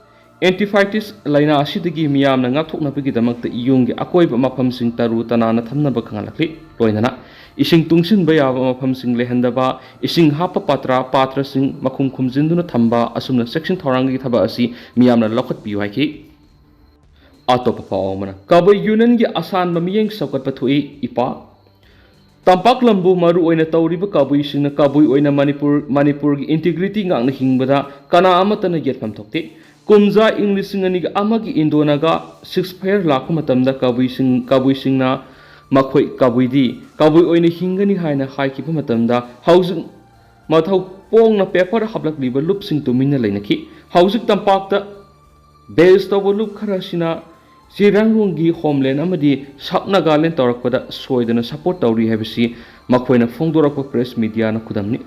ꯑꯦꯟꯇꯤꯐꯥꯏꯇꯤꯁ ꯂꯥꯏꯅꯥ ꯑꯁꯤꯗꯒꯤ ꯃꯤꯌꯥꯝꯅ ꯉꯥꯛꯊꯣꯛꯅꯕꯒꯤꯗꯃꯛꯇ ꯌꯨꯝꯒꯤ ꯑꯀꯣꯏꯕ ꯃꯐꯝꯁꯤꯡ ꯇꯔꯨ ꯇꯅꯥꯟꯅ ꯊꯝꯅꯕ ꯈꯪꯍꯜꯂꯛꯂꯤ꯫ ꯂꯣꯏꯅꯅ ꯏꯁꯤꯡ ꯇꯨꯡꯁꯤꯟꯕ ꯌꯥꯕ ꯃꯐꯝꯁꯤꯡ ꯂꯩꯍꯟꯗꯕ, ꯏꯁꯤꯡ ꯍꯥꯞꯄ ꯄꯥꯇ꯭ꯔ, ꯄꯥꯇ꯭ꯔꯁꯤꯡ ꯃꯈꯨꯝ ꯈꯨꯝꯖꯤꯟꯗꯨꯅ ꯊꯝꯕ ꯑꯁꯨꯝꯅ ꯆꯦꯛꯁꯤꯟ ꯊꯧꯔꯥꯡꯒꯤ ꯊꯕꯛ ꯑꯁꯤ ꯃꯤꯌꯥꯝꯅ ꯂꯧꯈꯠꯄꯤꯌꯨ ꯍꯥꯏꯈꯤ꯫ ꯑꯇꯣꯞꯄ ꯄꯥꯎ ꯑꯃꯅ, ꯀꯕꯨꯏ ꯌꯨꯅꯤꯌꯟꯒꯤ ꯑꯁꯥꯟꯕ ꯃꯤꯠꯌꯦꯡ ꯆꯥꯎꯈꯠꯄ ꯊꯣꯛꯏ, ꯏꯄꯥ꯫ ꯇꯝꯄꯥꯛ ꯂꯝꯕꯨ ꯃꯔꯨ ꯑꯣꯏꯅ ꯇꯧꯔꯤꯕ ꯀꯕꯨꯏꯁꯤꯡꯅ ꯀꯕꯨꯏ ꯑꯣꯏꯅ ꯃꯅꯤꯄꯨꯔ, ꯃꯅꯤꯄꯨꯔꯒꯤ ꯏꯟꯇꯤꯒ꯭ꯔꯤꯇꯤ ꯉꯥꯛꯅ ꯍꯤꯡꯕꯗ ꯀꯅꯥ ꯑꯃꯠꯇꯅ ꯌꯦꯠꯐꯝ ꯊꯣꯛꯇꯦ꯫ ꯀꯨꯝꯖꯥ ꯏꯪ ꯂꯤꯁꯤꯡ ꯑꯅꯤꯒ ꯑꯃꯒꯤ ꯏꯟꯗꯣꯅꯥꯒ ꯁꯤꯁꯐꯥꯌꯔ ꯂꯥꯛꯄ ꯃꯇꯝꯗ ꯀꯕꯨꯏꯁꯤꯡ, ꯀꯕꯨꯏꯁꯤꯡꯅ ꯃꯈꯣꯏ ꯀꯕꯨꯏꯗꯤ ꯀꯕꯨꯏ ꯑꯣꯏꯅ ꯍꯤꯡꯒꯅꯤ ꯍꯥꯏꯅ ꯍꯥꯏꯈꯤꯕ ꯃꯇꯝꯗ ꯍꯧꯖꯤꯛ ꯃꯊꯧ ꯄꯣꯡꯅ ꯄꯦꯄꯔ ꯍꯥꯞꯂꯛꯂꯤꯕ ꯂꯨꯞꯁꯤꯡ ꯇꯨꯃꯤꯟꯅ ꯂꯩꯅꯈꯤ꯫ ꯍꯧꯖꯤꯛ ꯇꯝꯄꯥꯛꯇ ꯕꯦꯁ ꯇꯧꯕ ꯂꯨꯞ ꯈꯔꯁꯤꯅ ꯆꯤꯔꯥꯡꯂꯣꯡꯒꯤ ꯍꯣꯝꯂꯦꯟ ꯑꯃꯗꯤ ꯁꯥꯎꯠ ꯅꯥꯒꯥꯂꯦꯟ ꯇꯧꯔꯛꯄꯗ ꯁꯣꯏꯗꯅ ꯁꯄꯣꯔꯠ ꯇꯧꯔꯤ ꯍꯥꯏꯕꯁꯤ ꯃꯈꯣꯏꯅ ꯐꯣꯡꯗꯣꯔꯛꯄ ꯄ꯭ꯔꯦꯁ ꯃꯤꯗꯤꯌꯥꯅ ꯈꯨꯗꯝꯅꯤ꯫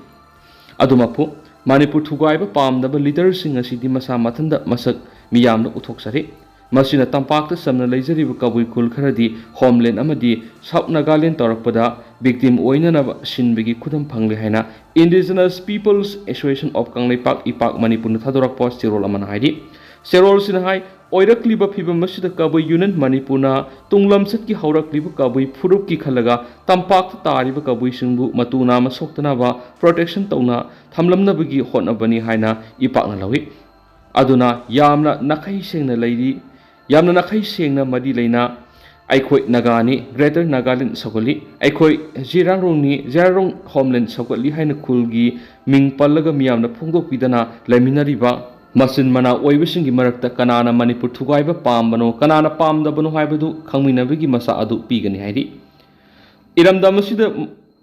ꯑꯗꯨꯃꯛꯄꯨ, ꯃꯅꯤꯄꯨꯔ ꯊꯨꯒꯥꯏꯕ ꯄꯥꯝꯗꯕ ꯂꯤꯗꯔꯁꯤꯡ ꯑꯁꯤꯗꯤ ꯃꯁꯥ ꯃꯊꯟꯇ ꯃꯁꯛ ꯃꯤꯌꯥꯝꯗ ꯎꯠꯊꯣꯛꯆꯔꯤ꯫ ꯃꯁꯤꯅ ꯇꯝꯄꯥꯛꯇ ꯆꯝꯅ ꯂꯩꯖꯔꯤꯕ ꯀꯕꯨꯏ ꯈꯨꯜ ꯈꯔꯗꯤ ꯍꯣꯝꯂꯦꯟ ꯑꯃꯗꯤ ꯁꯥꯎꯠ ꯅꯥꯒꯥꯂꯦꯟ ꯇꯧꯔꯛꯄꯗ ꯚꯤꯛꯇꯤꯝ ꯑꯣꯏꯅꯅꯕ ꯁꯤꯟꯕꯒꯤ ꯈꯨꯗꯝ ꯐꯪꯂꯦ ꯍꯥꯏꯅ Indigenous Peoples Association of Kangleipak ꯏꯄꯥꯛ ꯃꯅꯤꯄꯨꯔꯅ ꯊꯥꯗꯣꯔꯛꯄ ꯆꯦꯔꯣꯜ ꯑꯃꯅ ꯍꯥꯏꯔꯤ꯫ ꯆꯦꯔꯣꯜꯁꯤꯅ ꯍꯥꯏ, ꯑꯣꯏꯔꯛꯂꯤꯕ ꯐꯤꯕꯝ ꯑꯁꯤꯗ ꯀꯕꯨꯏ ꯌꯨꯅꯤꯌꯟ ꯃꯅꯤꯄꯨꯔꯅ ꯇꯨꯡꯂꯝꯆꯠꯀꯤ ꯍꯧꯔꯛꯂꯤꯕ ꯀꯕꯨꯏ ꯐꯨꯔꯨꯞꯀꯤ ꯈꯜꯂꯒ ꯇꯝꯄꯥꯛꯇ ꯇꯥꯔꯤꯕ ꯀꯕꯨꯏꯁꯤꯡꯕꯨ ꯃꯇꯨ ꯅꯥꯝꯃ ꯁꯣꯛꯇꯅꯕ ꯄ꯭ꯔꯣꯇꯦꯛꯁꯟ ꯇꯧꯅ ꯊꯝꯂꯝꯅꯕꯒꯤ ꯍꯣꯠꯅꯕꯅꯤ ꯍꯥꯏꯅ ꯏꯄꯥꯛꯅ ꯂꯧꯏ꯫ ꯑꯗꯨꯅ ꯌꯥꯝꯅ ꯅꯥꯈꯩ ꯁꯦꯡꯅ ꯂꯩꯔꯤ, ꯌꯥꯝꯅ ꯅꯥꯈꯩ ꯁꯦꯡꯅ ꯃꯔꯤ ꯂꯩꯅ ꯑꯩꯈꯣꯏ ꯅꯥꯒꯥꯅꯤ, ꯒ꯭ꯔꯦꯇꯔ ꯅꯥꯒꯥꯂꯦꯟ ꯁꯧꯒꯠꯂꯤ, ꯑꯩꯈꯣꯏ ꯖꯤꯔꯥꯡꯔꯣꯡꯅꯤ, ꯖꯤꯔꯥꯡꯔꯣꯡ ꯍꯣꯝꯂꯦꯟ ꯁꯧꯒꯠꯂꯤ ꯍꯥꯏꯅ ꯈꯨꯜꯒꯤ ꯃꯤꯡ ꯄꯜꯂꯒ ꯃꯤꯌꯥꯝꯅ ꯐꯣꯡꯗꯣꯛꯄꯤꯗꯅ ꯂꯩꯃꯤꯟꯅꯔꯤꯕ ꯃꯆꯤꯟ ꯃꯅꯥꯎ ꯑꯣꯏꯕꯁꯤꯡꯒꯤ ꯃꯔꯛꯇ ꯀꯅꯥꯅ ꯃꯅꯤꯄꯨꯔ ꯊꯨꯒꯥꯏꯕ ꯄꯥꯝꯕꯅꯣ, ꯀꯅꯥꯅ ꯄꯥꯝꯗꯕꯅꯣ ꯍꯥꯏꯕꯗꯨ ꯈꯪꯃꯤꯟꯅꯕꯒꯤ ꯃꯆꯥꯛ ꯑꯗꯨ ꯄꯤꯒꯅꯤ ꯍꯥꯏꯔꯤ꯫ ꯏꯔꯝꯗꯝ ꯑꯁꯤꯗ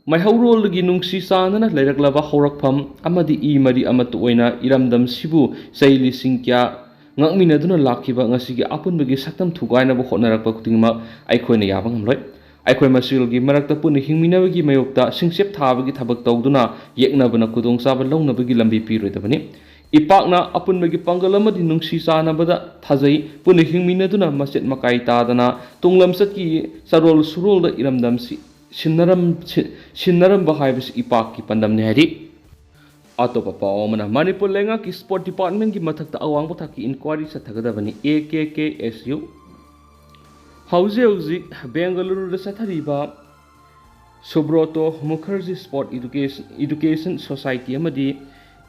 ꯃꯩꯍꯧꯔꯣꯜꯒꯤ ꯅꯨꯡꯁꯤ ꯆꯥꯟꯅꯅ ꯂꯩꯔꯛꯂꯕ ꯍꯧꯔꯛꯐꯝ ꯑꯃꯗꯤ ꯏ ꯃꯔꯤ ꯑꯃꯠꯇ ꯑꯣꯏꯅ ꯏꯔꯝꯗꯝꯁꯤꯕꯨ ꯆꯍꯤ ꯂꯤꯁꯤꯡ ꯀꯌꯥ ꯉꯥꯛꯃꯤꯟꯅꯗꯨꯅ ꯂꯥꯛꯈꯤꯕ ꯉꯁꯤꯒꯤ ꯑꯄꯨꯟꯕꯒꯤ ꯁꯛꯇꯝ ꯊꯨꯒꯥꯏꯅꯕ ꯍꯣꯠꯅꯔꯛꯄ ꯈꯨꯗꯤꯡꯃꯛ ꯑꯩꯈꯣꯏꯅ ꯌꯥꯕ ꯉꯝꯂꯣꯏ꯫ ꯑꯩꯈꯣꯏ ꯃꯁꯦꯜꯒꯤ ꯃꯔꯛꯇ ꯄꯨꯟꯅ ꯍꯤꯡꯃꯤꯟꯅꯕꯒꯤ ꯃꯥꯌꯣꯛꯇ ꯁꯤꯡꯆꯞ ꯊꯥꯕꯒꯤ ꯊꯕꯛ ꯇꯧꯗꯨꯅ ꯌꯦꯛꯅꯕꯅ ꯈꯨꯗꯣꯡꯆꯥꯕ ꯂꯧꯅꯕꯒꯤ ꯂꯝꯕꯤ ꯄꯤꯔꯣꯏꯗꯕꯅꯤ꯫ ꯏꯄꯥꯛꯅ ꯑꯄꯨꯟꯕꯒꯤ ꯄꯥꯡꯒꯜ ꯑꯃꯗꯤ ꯅꯨꯡꯁꯤ ꯆꯥꯟꯅꯕꯗ ꯊꯥꯖꯩ꯫ ꯄꯨꯟꯅ ꯍꯤꯡꯃꯤꯟꯅꯗꯨꯅ ꯃꯆꯦꯠ ꯃꯀꯥꯏ ꯇꯥꯗꯅ ꯇꯨꯡꯂꯝꯆꯠꯀꯤ ꯆꯔꯣꯜ ꯁꯨꯔꯣꯜꯗ ꯏꯔꯝꯗꯝꯁꯤ ꯁꯤꯟꯅꯔꯝ-, ꯁꯤ-, ꯁꯤꯟꯅꯔꯝꯕ ꯍꯥꯏꯕꯁꯤ ꯏꯄꯥꯛꯀꯤ ꯄꯥꯟꯗꯝꯅꯤ ꯍꯥꯏꯔꯤ꯫ ꯑꯇꯣꯞꯄ ꯄꯥꯎ ꯑꯃꯅ, ꯃꯅꯤꯄꯨꯔ ꯂꯩꯉꯥꯛꯀꯤ ꯁ꯭ꯄꯣꯔꯠ ꯗꯤꯄꯥꯔꯠꯃꯦꯟꯒꯤ ꯃꯊꯛꯇ ꯑꯋꯥꯡꯕ ꯊꯥꯛꯀꯤ enquiry ꯆꯠꯊꯒꯗꯕꯅꯤ, A K K S U. ꯍꯧꯖꯤꯛ ꯍꯧꯖꯤꯛ ꯕꯦꯡꯒꯂꯨꯔꯨꯗ ꯆꯠꯊꯔꯤꯕ ꯁꯨꯕ꯭ꯔꯣꯇꯣ Mukherjee sport education, education society ꯑꯃꯗꯤ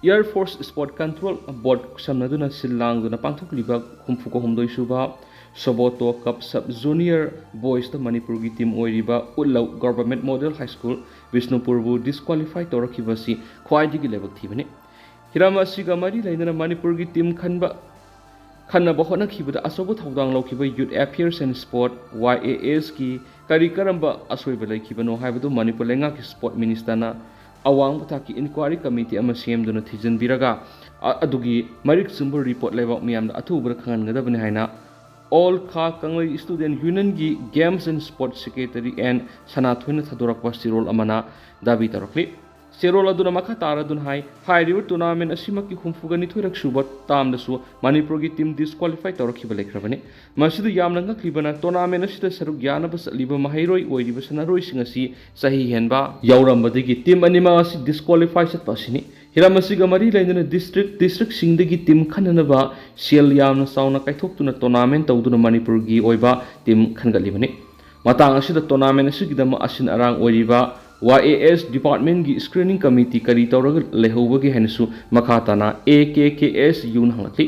ꯏꯌꯔ ꯐꯣꯔꯁ ꯁ꯭ꯄꯣꯔꯠ ꯀꯟꯇ꯭ꯔꯣꯜ ꯕꯣꯔꯗ ꯁꯝꯅꯗꯨꯅ ꯁꯤꯜ ꯂꯥꯡꯗꯨꯅ ꯄꯥꯡꯊꯣꯛꯂꯤꯕ ꯍꯨꯝꯐꯨꯒ ꯍꯨꯝꯗꯣꯏ ꯁꯨꯕ ꯁꯣꯕꯣꯇꯣ ꯀꯞ ꯁꯕ ꯖꯨꯅꯤꯌꯔ ꯕꯣꯏꯁꯇ ꯃꯅꯤꯄꯨꯔꯒꯤ ꯇꯤꯝ ꯑꯣꯏꯔꯤꯕ ꯎꯠꯂꯧ ꯒꯚꯔꯟꯃꯦꯟꯠ ꯃꯣꯗꯦꯜ ꯍꯥꯏ ꯁ꯭ꯀꯨꯜ ꯕꯤꯁꯅꯨꯄꯨꯔꯕꯨ ꯗꯤꯁꯀ꯭ꯋꯥꯂꯤꯐꯥꯏ ꯇꯧꯔꯛꯈꯤꯕꯁꯤ ꯈ꯭ꯋꯥꯏꯗꯒꯤ ꯂꯥꯏꯕꯛ ꯊꯤꯕꯅꯤ꯫ ꯍꯤꯔꯝ ꯑꯁꯤꯒ ꯃꯔꯤ ꯂꯩꯅꯅ ꯃꯅꯤꯄꯨꯔꯒꯤ ꯇꯤꯝ ꯈꯟꯕ, ꯈꯟꯅꯕ ꯍꯣꯠꯅꯈꯤꯕꯗ ꯑꯆꯧꯕ ꯊꯧꯗꯥꯡ ꯂꯧꯈꯤꯕ Youth Affairs and Sport, ꯋꯥꯏ ꯑꯦ ꯑꯦꯁꯀꯤ ꯀꯔꯤ ꯀꯔꯝꯕ ꯑꯁꯣꯏꯕ ꯂꯩꯈꯤꯕꯅꯣ ꯍꯥꯏꯕꯗꯨ ꯃꯅꯤꯄꯨꯔ ꯂꯩꯉꯥꯛꯀꯤ ꯁ꯭ꯄꯣꯔꯠ ꯃꯤꯅꯤꯁꯇꯔꯅ ꯑꯋꯥꯡꯕ ꯊꯥꯛꯀꯤ ꯏꯟꯀ꯭ꯋꯥꯔꯤ ꯀꯃꯤꯇꯤ ꯑꯃ ꯁꯦꯝꯗꯨꯅ ꯊꯤꯖꯤꯟꯕꯤꯔꯒ ꯑ-, ꯑꯗꯨꯒꯤ ꯃꯔꯤꯛ ꯆꯨꯝꯕ ꯔꯤꯄꯣꯔꯠ ꯂꯩꯕꯥꯛ ꯃꯤꯌꯥꯝꯗ ꯑꯊꯨꯕꯗ ꯈꯪꯍꯟꯒꯗꯕꯅꯤ ꯍꯥꯏꯅ All Kha Kangli Student Unionꯒꯤ Games and Sports Secretary N ꯁꯅꯥꯊꯣꯏꯅ ꯊꯥꯗꯣꯔꯛꯄ ꯆꯦꯔꯣꯜ ꯑꯃꯅ ꯗꯥꯕꯤ ꯇꯧꯔꯛꯂꯤ꯫ ꯆꯦꯔꯣꯜ ꯑꯗꯨꯅ ꯃꯈꯥ ꯇꯥꯔꯗꯨꯅ ꯍꯥꯏ, ꯍꯥꯏꯔꯤꯕ tournament ꯑꯁꯤꯃꯛꯀꯤ ꯍꯨꯝꯐꯨꯒ ꯅꯤꯊꯣꯏꯔꯛ ꯁꯨꯕ termꯗꯁꯨ ꯃꯅꯤꯄꯨꯔꯒꯤ team disqualify ꯇꯧꯔꯛꯈꯤꯕ ꯂꯩꯈ꯭ꯔꯕꯅꯤ꯫ ꯃꯁꯤꯗ ꯌꯥꯝꯅ ꯉꯛꯂꯤꯕꯅ tournament ꯑꯁꯤꯗ ꯁꯔꯨꯛ ꯌꯥꯅꯕ ꯆꯠꯂꯤꯕ ꯃꯍꯩꯔꯣꯏ ꯑꯣꯏꯔꯤꯕ ꯁꯥꯟꯅꯔꯣꯏꯁꯤꯡ ꯑꯁꯤ ꯆꯍꯤ ꯍꯦꯟꯕ ꯌꯥꯎꯔꯝꯕꯗꯒꯤ team ꯑꯅꯤꯃꯛ ꯑꯁꯤ disqualify ꯆꯠꯄ ꯑꯁꯤꯅꯤ꯫ ꯍꯤꯔꯝ ꯑꯁꯤꯒ ꯃꯔꯤ ꯂꯩꯅꯅ district districtꯁꯤꯡꯗꯒꯤ team ꯈꯟꯅꯅꯕ ꯁꯦꯜ ꯌꯥꯝꯅ ꯆꯥꯎꯅ ꯀꯥꯏꯊꯣꯛꯇꯨꯅ tournament ꯇꯧꯗꯨꯅ ꯃꯅꯤꯄꯨꯔꯒꯤ ꯑꯣꯏꯕ team ꯈꯟꯒꯠꯂꯤꯕꯅꯤ꯫ ꯃꯇꯥꯡ ꯑꯁꯤꯗ tournament ꯑꯁꯤꯒꯤꯗꯃꯛ ꯑꯁꯤꯟ ꯑꯔꯥꯡ ꯑꯣꯏꯔꯤꯕ Y A S departmentꯀꯤ screening committee ꯀꯔꯤ ꯇꯧꯔꯒ ꯂꯩꯍꯧꯕꯒꯦ ꯍꯥꯏꯅꯁꯨ ꯃꯈꯥ ꯇꯥꯅ A K K S Uꯅ ꯍꯪꯂꯛꯂꯤ꯫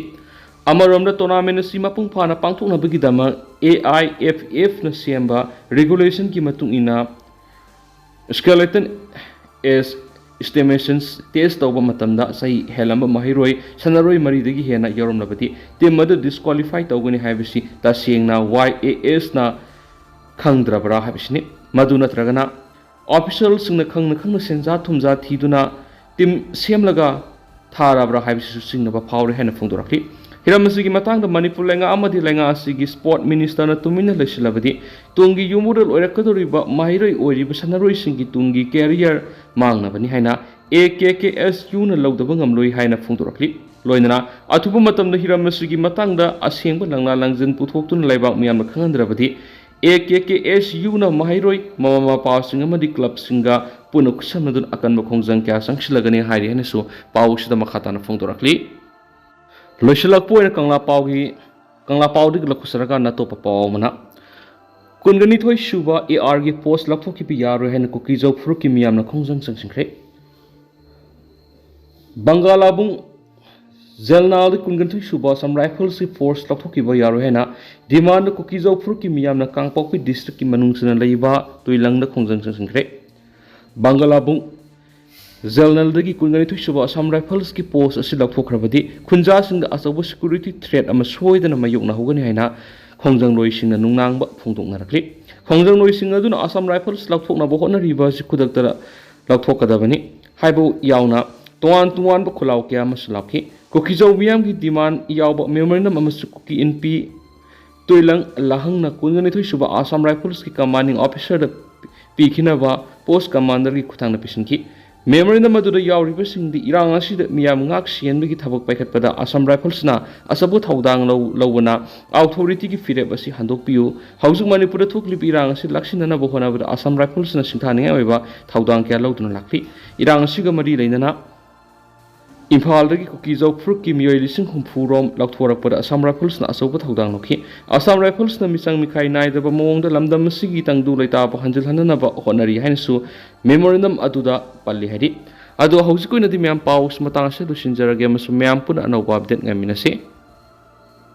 ꯑꯃꯔꯣꯝꯗ tournament ꯑꯁꯤ ꯃꯄꯨꯡ ꯐꯥꯅ ꯄꯥꯡꯊꯣꯛꯅꯕꯒꯤꯗꯃꯛ A I F Fꯅ ꯁꯦꯝꯕ regulationꯒꯤ ꯃꯇꯨꯡ ꯏꯟꯅ skeleton as estimations test ꯇꯧꯕ ꯃꯇꯝꯗ ꯆꯍꯤ ꯍꯦꯜꯂꯝꯕ ꯃꯍꯩꯔꯣꯏ ꯁꯥꯟꯅꯔꯣꯏ ꯃꯔꯤꯗꯒꯤ ꯍꯦꯟꯅ ꯌꯥꯎꯔꯝꯂꯕꯗꯤ team ꯑꯗꯨ disqualify ꯇꯧꯒꯅꯤ ꯍꯥꯏꯕꯁꯤ ꯇꯁꯦꯡꯅ Y A Sꯅ ꯈꯪꯗ꯭ꯔꯕ꯭ꯔꯥ ꯍꯥꯏꯕꯁꯤꯅꯤ꯫ ꯃꯗꯨ ꯅꯠꯇ꯭ꯔꯒꯅ officialꯁꯤꯡꯅ ꯈꯪꯅ ꯈꯪꯅ ꯁꯦꯟꯖꯥ ꯊꯨꯝꯖꯥ ꯊꯤꯗꯨꯅ team ꯁꯦꯝꯂꯒ ꯊꯥꯔꯕ꯭ꯔꯥ ꯍꯥꯏꯕꯁꯤꯁꯨ ꯆꯤꯡꯅꯕ ꯐꯥꯎꯔꯦ ꯍꯥꯏꯅ ꯐꯣꯡꯗꯣꯔꯛꯂꯤ꯫ ꯍꯤꯔꯝ ꯑꯁꯤꯒꯤ ꯃꯇꯥꯡꯗ ꯃꯅꯤꯄꯨꯔ ꯂꯩꯉꯥꯛ ꯑꯃꯗꯤ ꯂꯩꯉꯥꯛ ꯑꯁꯤꯒꯤ sport ministerꯅ ꯇꯨꯃꯤꯟꯅ ꯂꯩꯁꯤꯜꯂꯕꯗꯤ ꯇꯨꯡꯒꯤ ꯌꯨꯝꯕꯨꯔꯦꯜ ꯑꯣꯏꯔꯛꯀꯗꯧꯔꯤꯕ ꯃꯍꯩꯔꯣꯏ ꯑꯣꯏꯔꯤꯕ ꯁꯥꯟꯅꯔꯣꯏꯁꯤꯡꯒꯤ ꯇꯨꯡꯒꯤ career ꯃꯥꯡꯅꯕꯅꯤ ꯍꯥꯏꯅ A K K S Uꯅ ꯂꯧꯗꯕ ꯉꯝꯂꯣꯏ ꯍꯥꯏꯅ ꯐꯣꯡꯗꯣꯔꯛꯂꯤ꯫ ꯂꯣꯏꯅꯅ ꯑꯊꯨꯕ ꯃꯇꯝꯗ ꯍꯤꯔꯝ ꯑꯁꯤꯒꯤ ꯃꯇꯥꯡꯗ ꯑꯁꯦꯡꯕ ꯂꯪꯂꯥ ꯂꯪꯖꯟ ꯄꯨꯊꯣꯛꯇꯨꯅ ꯂꯩꯕꯥꯛ ꯃꯤꯌꯥꯝꯅ ꯈꯪꯍꯟꯗ꯭ꯔꯕꯗꯤ A K K S Uꯅ ꯃꯍꯩꯔꯣꯏ, ꯃꯃꯥ ꯃꯄꯥꯁꯤꯡ ꯑꯃꯗꯤ clubꯁꯤꯡꯒ ꯄꯨꯟꯅ ꯈꯨꯠꯁꯝꯅꯗꯨꯅ ꯑꯀꯟꯕ ꯈꯣꯡꯖꯪ ꯀꯌꯥ ꯆꯪꯁꯤꯜꯂꯒꯅꯤ ꯍꯥꯏꯔꯤ ꯍꯥꯏꯅꯁꯨ ꯄꯥꯎꯁꯤꯗ ꯃꯈꯥ ꯇꯥꯅ ꯐꯣꯡꯗꯣꯔꯛꯂꯤ꯫ ꯂꯣꯏꯁꯤꯜꯂꯛꯄ ꯑꯣꯏꯅ ꯀꯪꯂꯥ ꯄꯥꯎꯒꯤ, ꯀꯪꯂꯥ ꯄꯥꯎꯗꯒꯤ ꯂꯧꯈꯠꯆꯔꯀꯥꯟꯗ ꯑꯇꯣꯞꯄ ꯄꯥꯎ ꯑꯃꯅ, ꯀꯨꯟꯒ ꯅꯤꯊꯣꯏ ꯁꯨꯕ A Rꯒꯤ post ꯂꯧꯊꯣꯛꯈꯤꯕ ꯌꯥꯔꯣꯏ ꯍꯥꯏꯅ ꯀꯨꯀꯤꯖꯧ ꯐꯨꯔꯨꯞꯀꯤ ꯃꯤꯌꯥꯝꯅ ꯈꯣꯡꯖꯪ ꯆꯪꯁꯤꯟꯈ꯭ꯔꯦ꯫ ꯕꯪꯒꯥꯂꯥꯕꯨꯡ ꯖꯦꯜꯅꯥꯜꯗ ꯀꯨꯟꯒꯅꯤꯊꯣꯏ ꯁꯨꯕ Assam Riflesꯀꯤ post ꯂꯧꯊꯣꯛꯈꯤꯕ ꯌꯥꯔꯣꯏ ꯍꯥꯏꯅ demandꯗ ꯀꯨꯀꯤꯖꯧ ꯐꯨꯔꯨꯞꯀꯤ ꯃꯤꯌꯥꯝꯅ ꯀꯥꯡꯄꯣꯛꯄꯤ districtꯀꯤ ꯃꯅꯨꯡ ꯆꯟꯅ ꯂꯩꯕ ꯇꯨꯏꯂꯪꯗ ꯈꯣꯡꯖꯪ ꯆꯪꯁꯤꯟꯈ꯭ꯔꯦ꯫ ꯕꯪꯒꯥꯂꯥꯕꯨꯡ ꯖꯦꯜꯅꯥꯜꯗꯒꯤ ꯀꯨꯟꯒꯅꯤꯊꯣꯏ ꯁꯨꯕ Assam Riflesꯀꯤ post ꯑꯁꯤ ꯂꯧꯊꯣꯛꯈ꯭ꯔꯕꯗꯤ ꯈꯨꯟꯖꯥꯁꯤꯡꯗ ꯑꯆꯧꯕ security threat ꯑꯃ ꯁꯣꯏꯗꯅ ꯃꯥꯌꯣꯛꯅꯍꯧꯒꯅꯤ ꯍꯥꯏꯅ ꯈꯣꯡꯖꯪꯂꯣꯏꯁꯤꯡꯅ ꯅꯨꯡꯅꯥꯡꯕ ꯐꯣꯡꯗꯣꯛꯅꯔꯛꯂꯤ꯫ ꯈꯣꯡꯖꯪꯂꯣꯏꯁꯤꯡ ꯑꯗꯨꯅ Assam Rifles ꯂꯧꯊꯣꯛꯅꯕ ꯍꯣꯠꯅꯔꯤꯕ ꯑꯁꯤ ꯈꯨꯗꯛꯇ ꯂꯧꯊꯣꯛꯀꯗꯕꯅꯤ ꯍꯥꯏꯕ ꯌꯥꯎꯅ ꯇꯣꯉꯥꯟ ꯇꯣꯉꯥꯟꯕ ꯈꯨꯜꯂꯥꯎ ꯀꯌꯥ ꯑꯃꯁꯨ ꯂꯥꯎꯈꯤ꯫ ꯀꯨꯀꯤꯖꯧ ꯃꯤꯌꯥꯝꯒꯤ demand ꯌꯥꯎꯕ memorandum ꯑꯃꯁꯨ ꯀꯨꯀꯤ ꯏꯟꯄꯤ ꯇꯣꯏꯂꯪ ꯂꯥꯍꯪꯅ ꯀꯨꯟꯒꯅꯤꯊꯣꯏ ꯁꯨꯕ Assam Riflesꯀꯤ commanding officerꯗ ꯄꯤꯈꯤꯅꯕ post commanderꯒꯤ ꯈꯨꯠꯊꯥꯡꯗ ꯄꯤꯁꯤꯟꯈꯤ꯫ Memorandum ꯑꯗꯨꯗ ꯌꯥꯎꯔꯤꯕꯁꯤꯡꯗꯤ ꯏꯔꯥꯡ ꯑꯁꯤꯗ ꯃꯤꯌꯥꯝ ꯉꯥꯛ ꯁꯦꯟꯕꯒꯤ ꯊꯕꯛ ꯄꯥꯏꯈꯠꯄꯗ ꯑꯁꯥꯝ ꯔꯥꯏꯐꯜꯁꯅ ꯑꯆꯧꯕ ꯊꯧꯗꯥꯡ ꯂꯧ-, ꯂꯧꯕꯅ ꯑꯧꯊꯣꯔꯤꯇꯤꯒꯤ ꯐꯤꯔꯦꯞ ꯑꯁꯤ ꯍꯟꯗꯣꯛꯄꯤꯌꯨ, ꯍꯧꯖꯤꯛ ꯃꯅꯤꯄꯨꯔꯗ ꯊꯣꯛꯂꯤꯕ ꯏꯔꯥꯡ ꯑꯁꯤ ꯂꯥꯛꯁꯤꯟꯅꯅꯕ ꯍꯣꯠꯅꯕꯗ ꯑꯁꯥꯝ ꯔꯥꯏꯐꯜꯁꯅ ꯁꯤꯡꯊꯥꯅꯤꯡꯉꯥꯏ ꯑꯣꯏꯕ ꯊꯧꯗꯥꯡ ꯀꯌꯥ ꯂꯧꯗꯨꯅ ꯂꯥꯛꯂꯤ꯫ ꯏꯔꯥꯡ ꯑꯁꯤꯒ ꯃꯔꯤ ꯂꯩꯅꯅ ꯏꯝꯐꯥꯜꯗꯒꯤ ꯀꯨꯀꯤꯖꯧ ꯐꯨꯔꯨꯞꯀꯤ ꯃꯤꯑꯣꯏ ꯂꯤꯁꯤꯡ ꯍꯨꯝꯐꯨ ꯔꯣꯝ ꯂꯧꯊꯣꯔꯛꯄꯗ ꯑꯁꯥꯝ ꯔꯥꯏꯐꯜꯁꯅ ꯑꯆꯧꯕ ꯊꯧꯗꯥꯡ ꯂꯧꯈꯤ꯫ ꯑꯁꯥꯝ ꯔꯥꯏꯐꯜꯁꯅ ꯃꯤꯆꯪ ꯃꯤꯈꯥꯏ ꯅꯥꯏꯗꯕ ꯃꯑꯣꯡꯗ ꯂꯝꯗꯝ ꯑꯁꯤꯒꯤ ꯇꯪꯗꯨ ꯂꯩꯇꯥꯕ ꯍꯟꯖꯤꯜꯍꯟꯅꯅꯕ ꯍꯣꯠꯅꯔꯤ ꯍꯥꯏꯅꯁꯨ ꯃꯦꯃꯣꯔꯦꯟꯗꯝ ꯑꯗꯨꯗ ꯄꯜꯂꯤ ꯍꯥꯏꯔꯤ꯫ ꯑꯗꯣ ꯍꯧꯖꯤꯛ ꯑꯣꯏꯅꯗꯤ ꯃꯌꯥꯝ ꯄꯥꯎ ꯃꯇꯥꯡ ꯑꯁꯤꯗ ꯂꯣꯏꯁꯤꯟꯖꯔꯒꯦ ꯑꯃꯁꯨꯡ ꯃꯌꯥꯝ ꯄꯨꯟꯅ ꯑꯅꯧꯕ ꯑꯞꯗꯦꯠ ꯉꯥꯏꯃꯤꯟꯅꯁꯤ꯫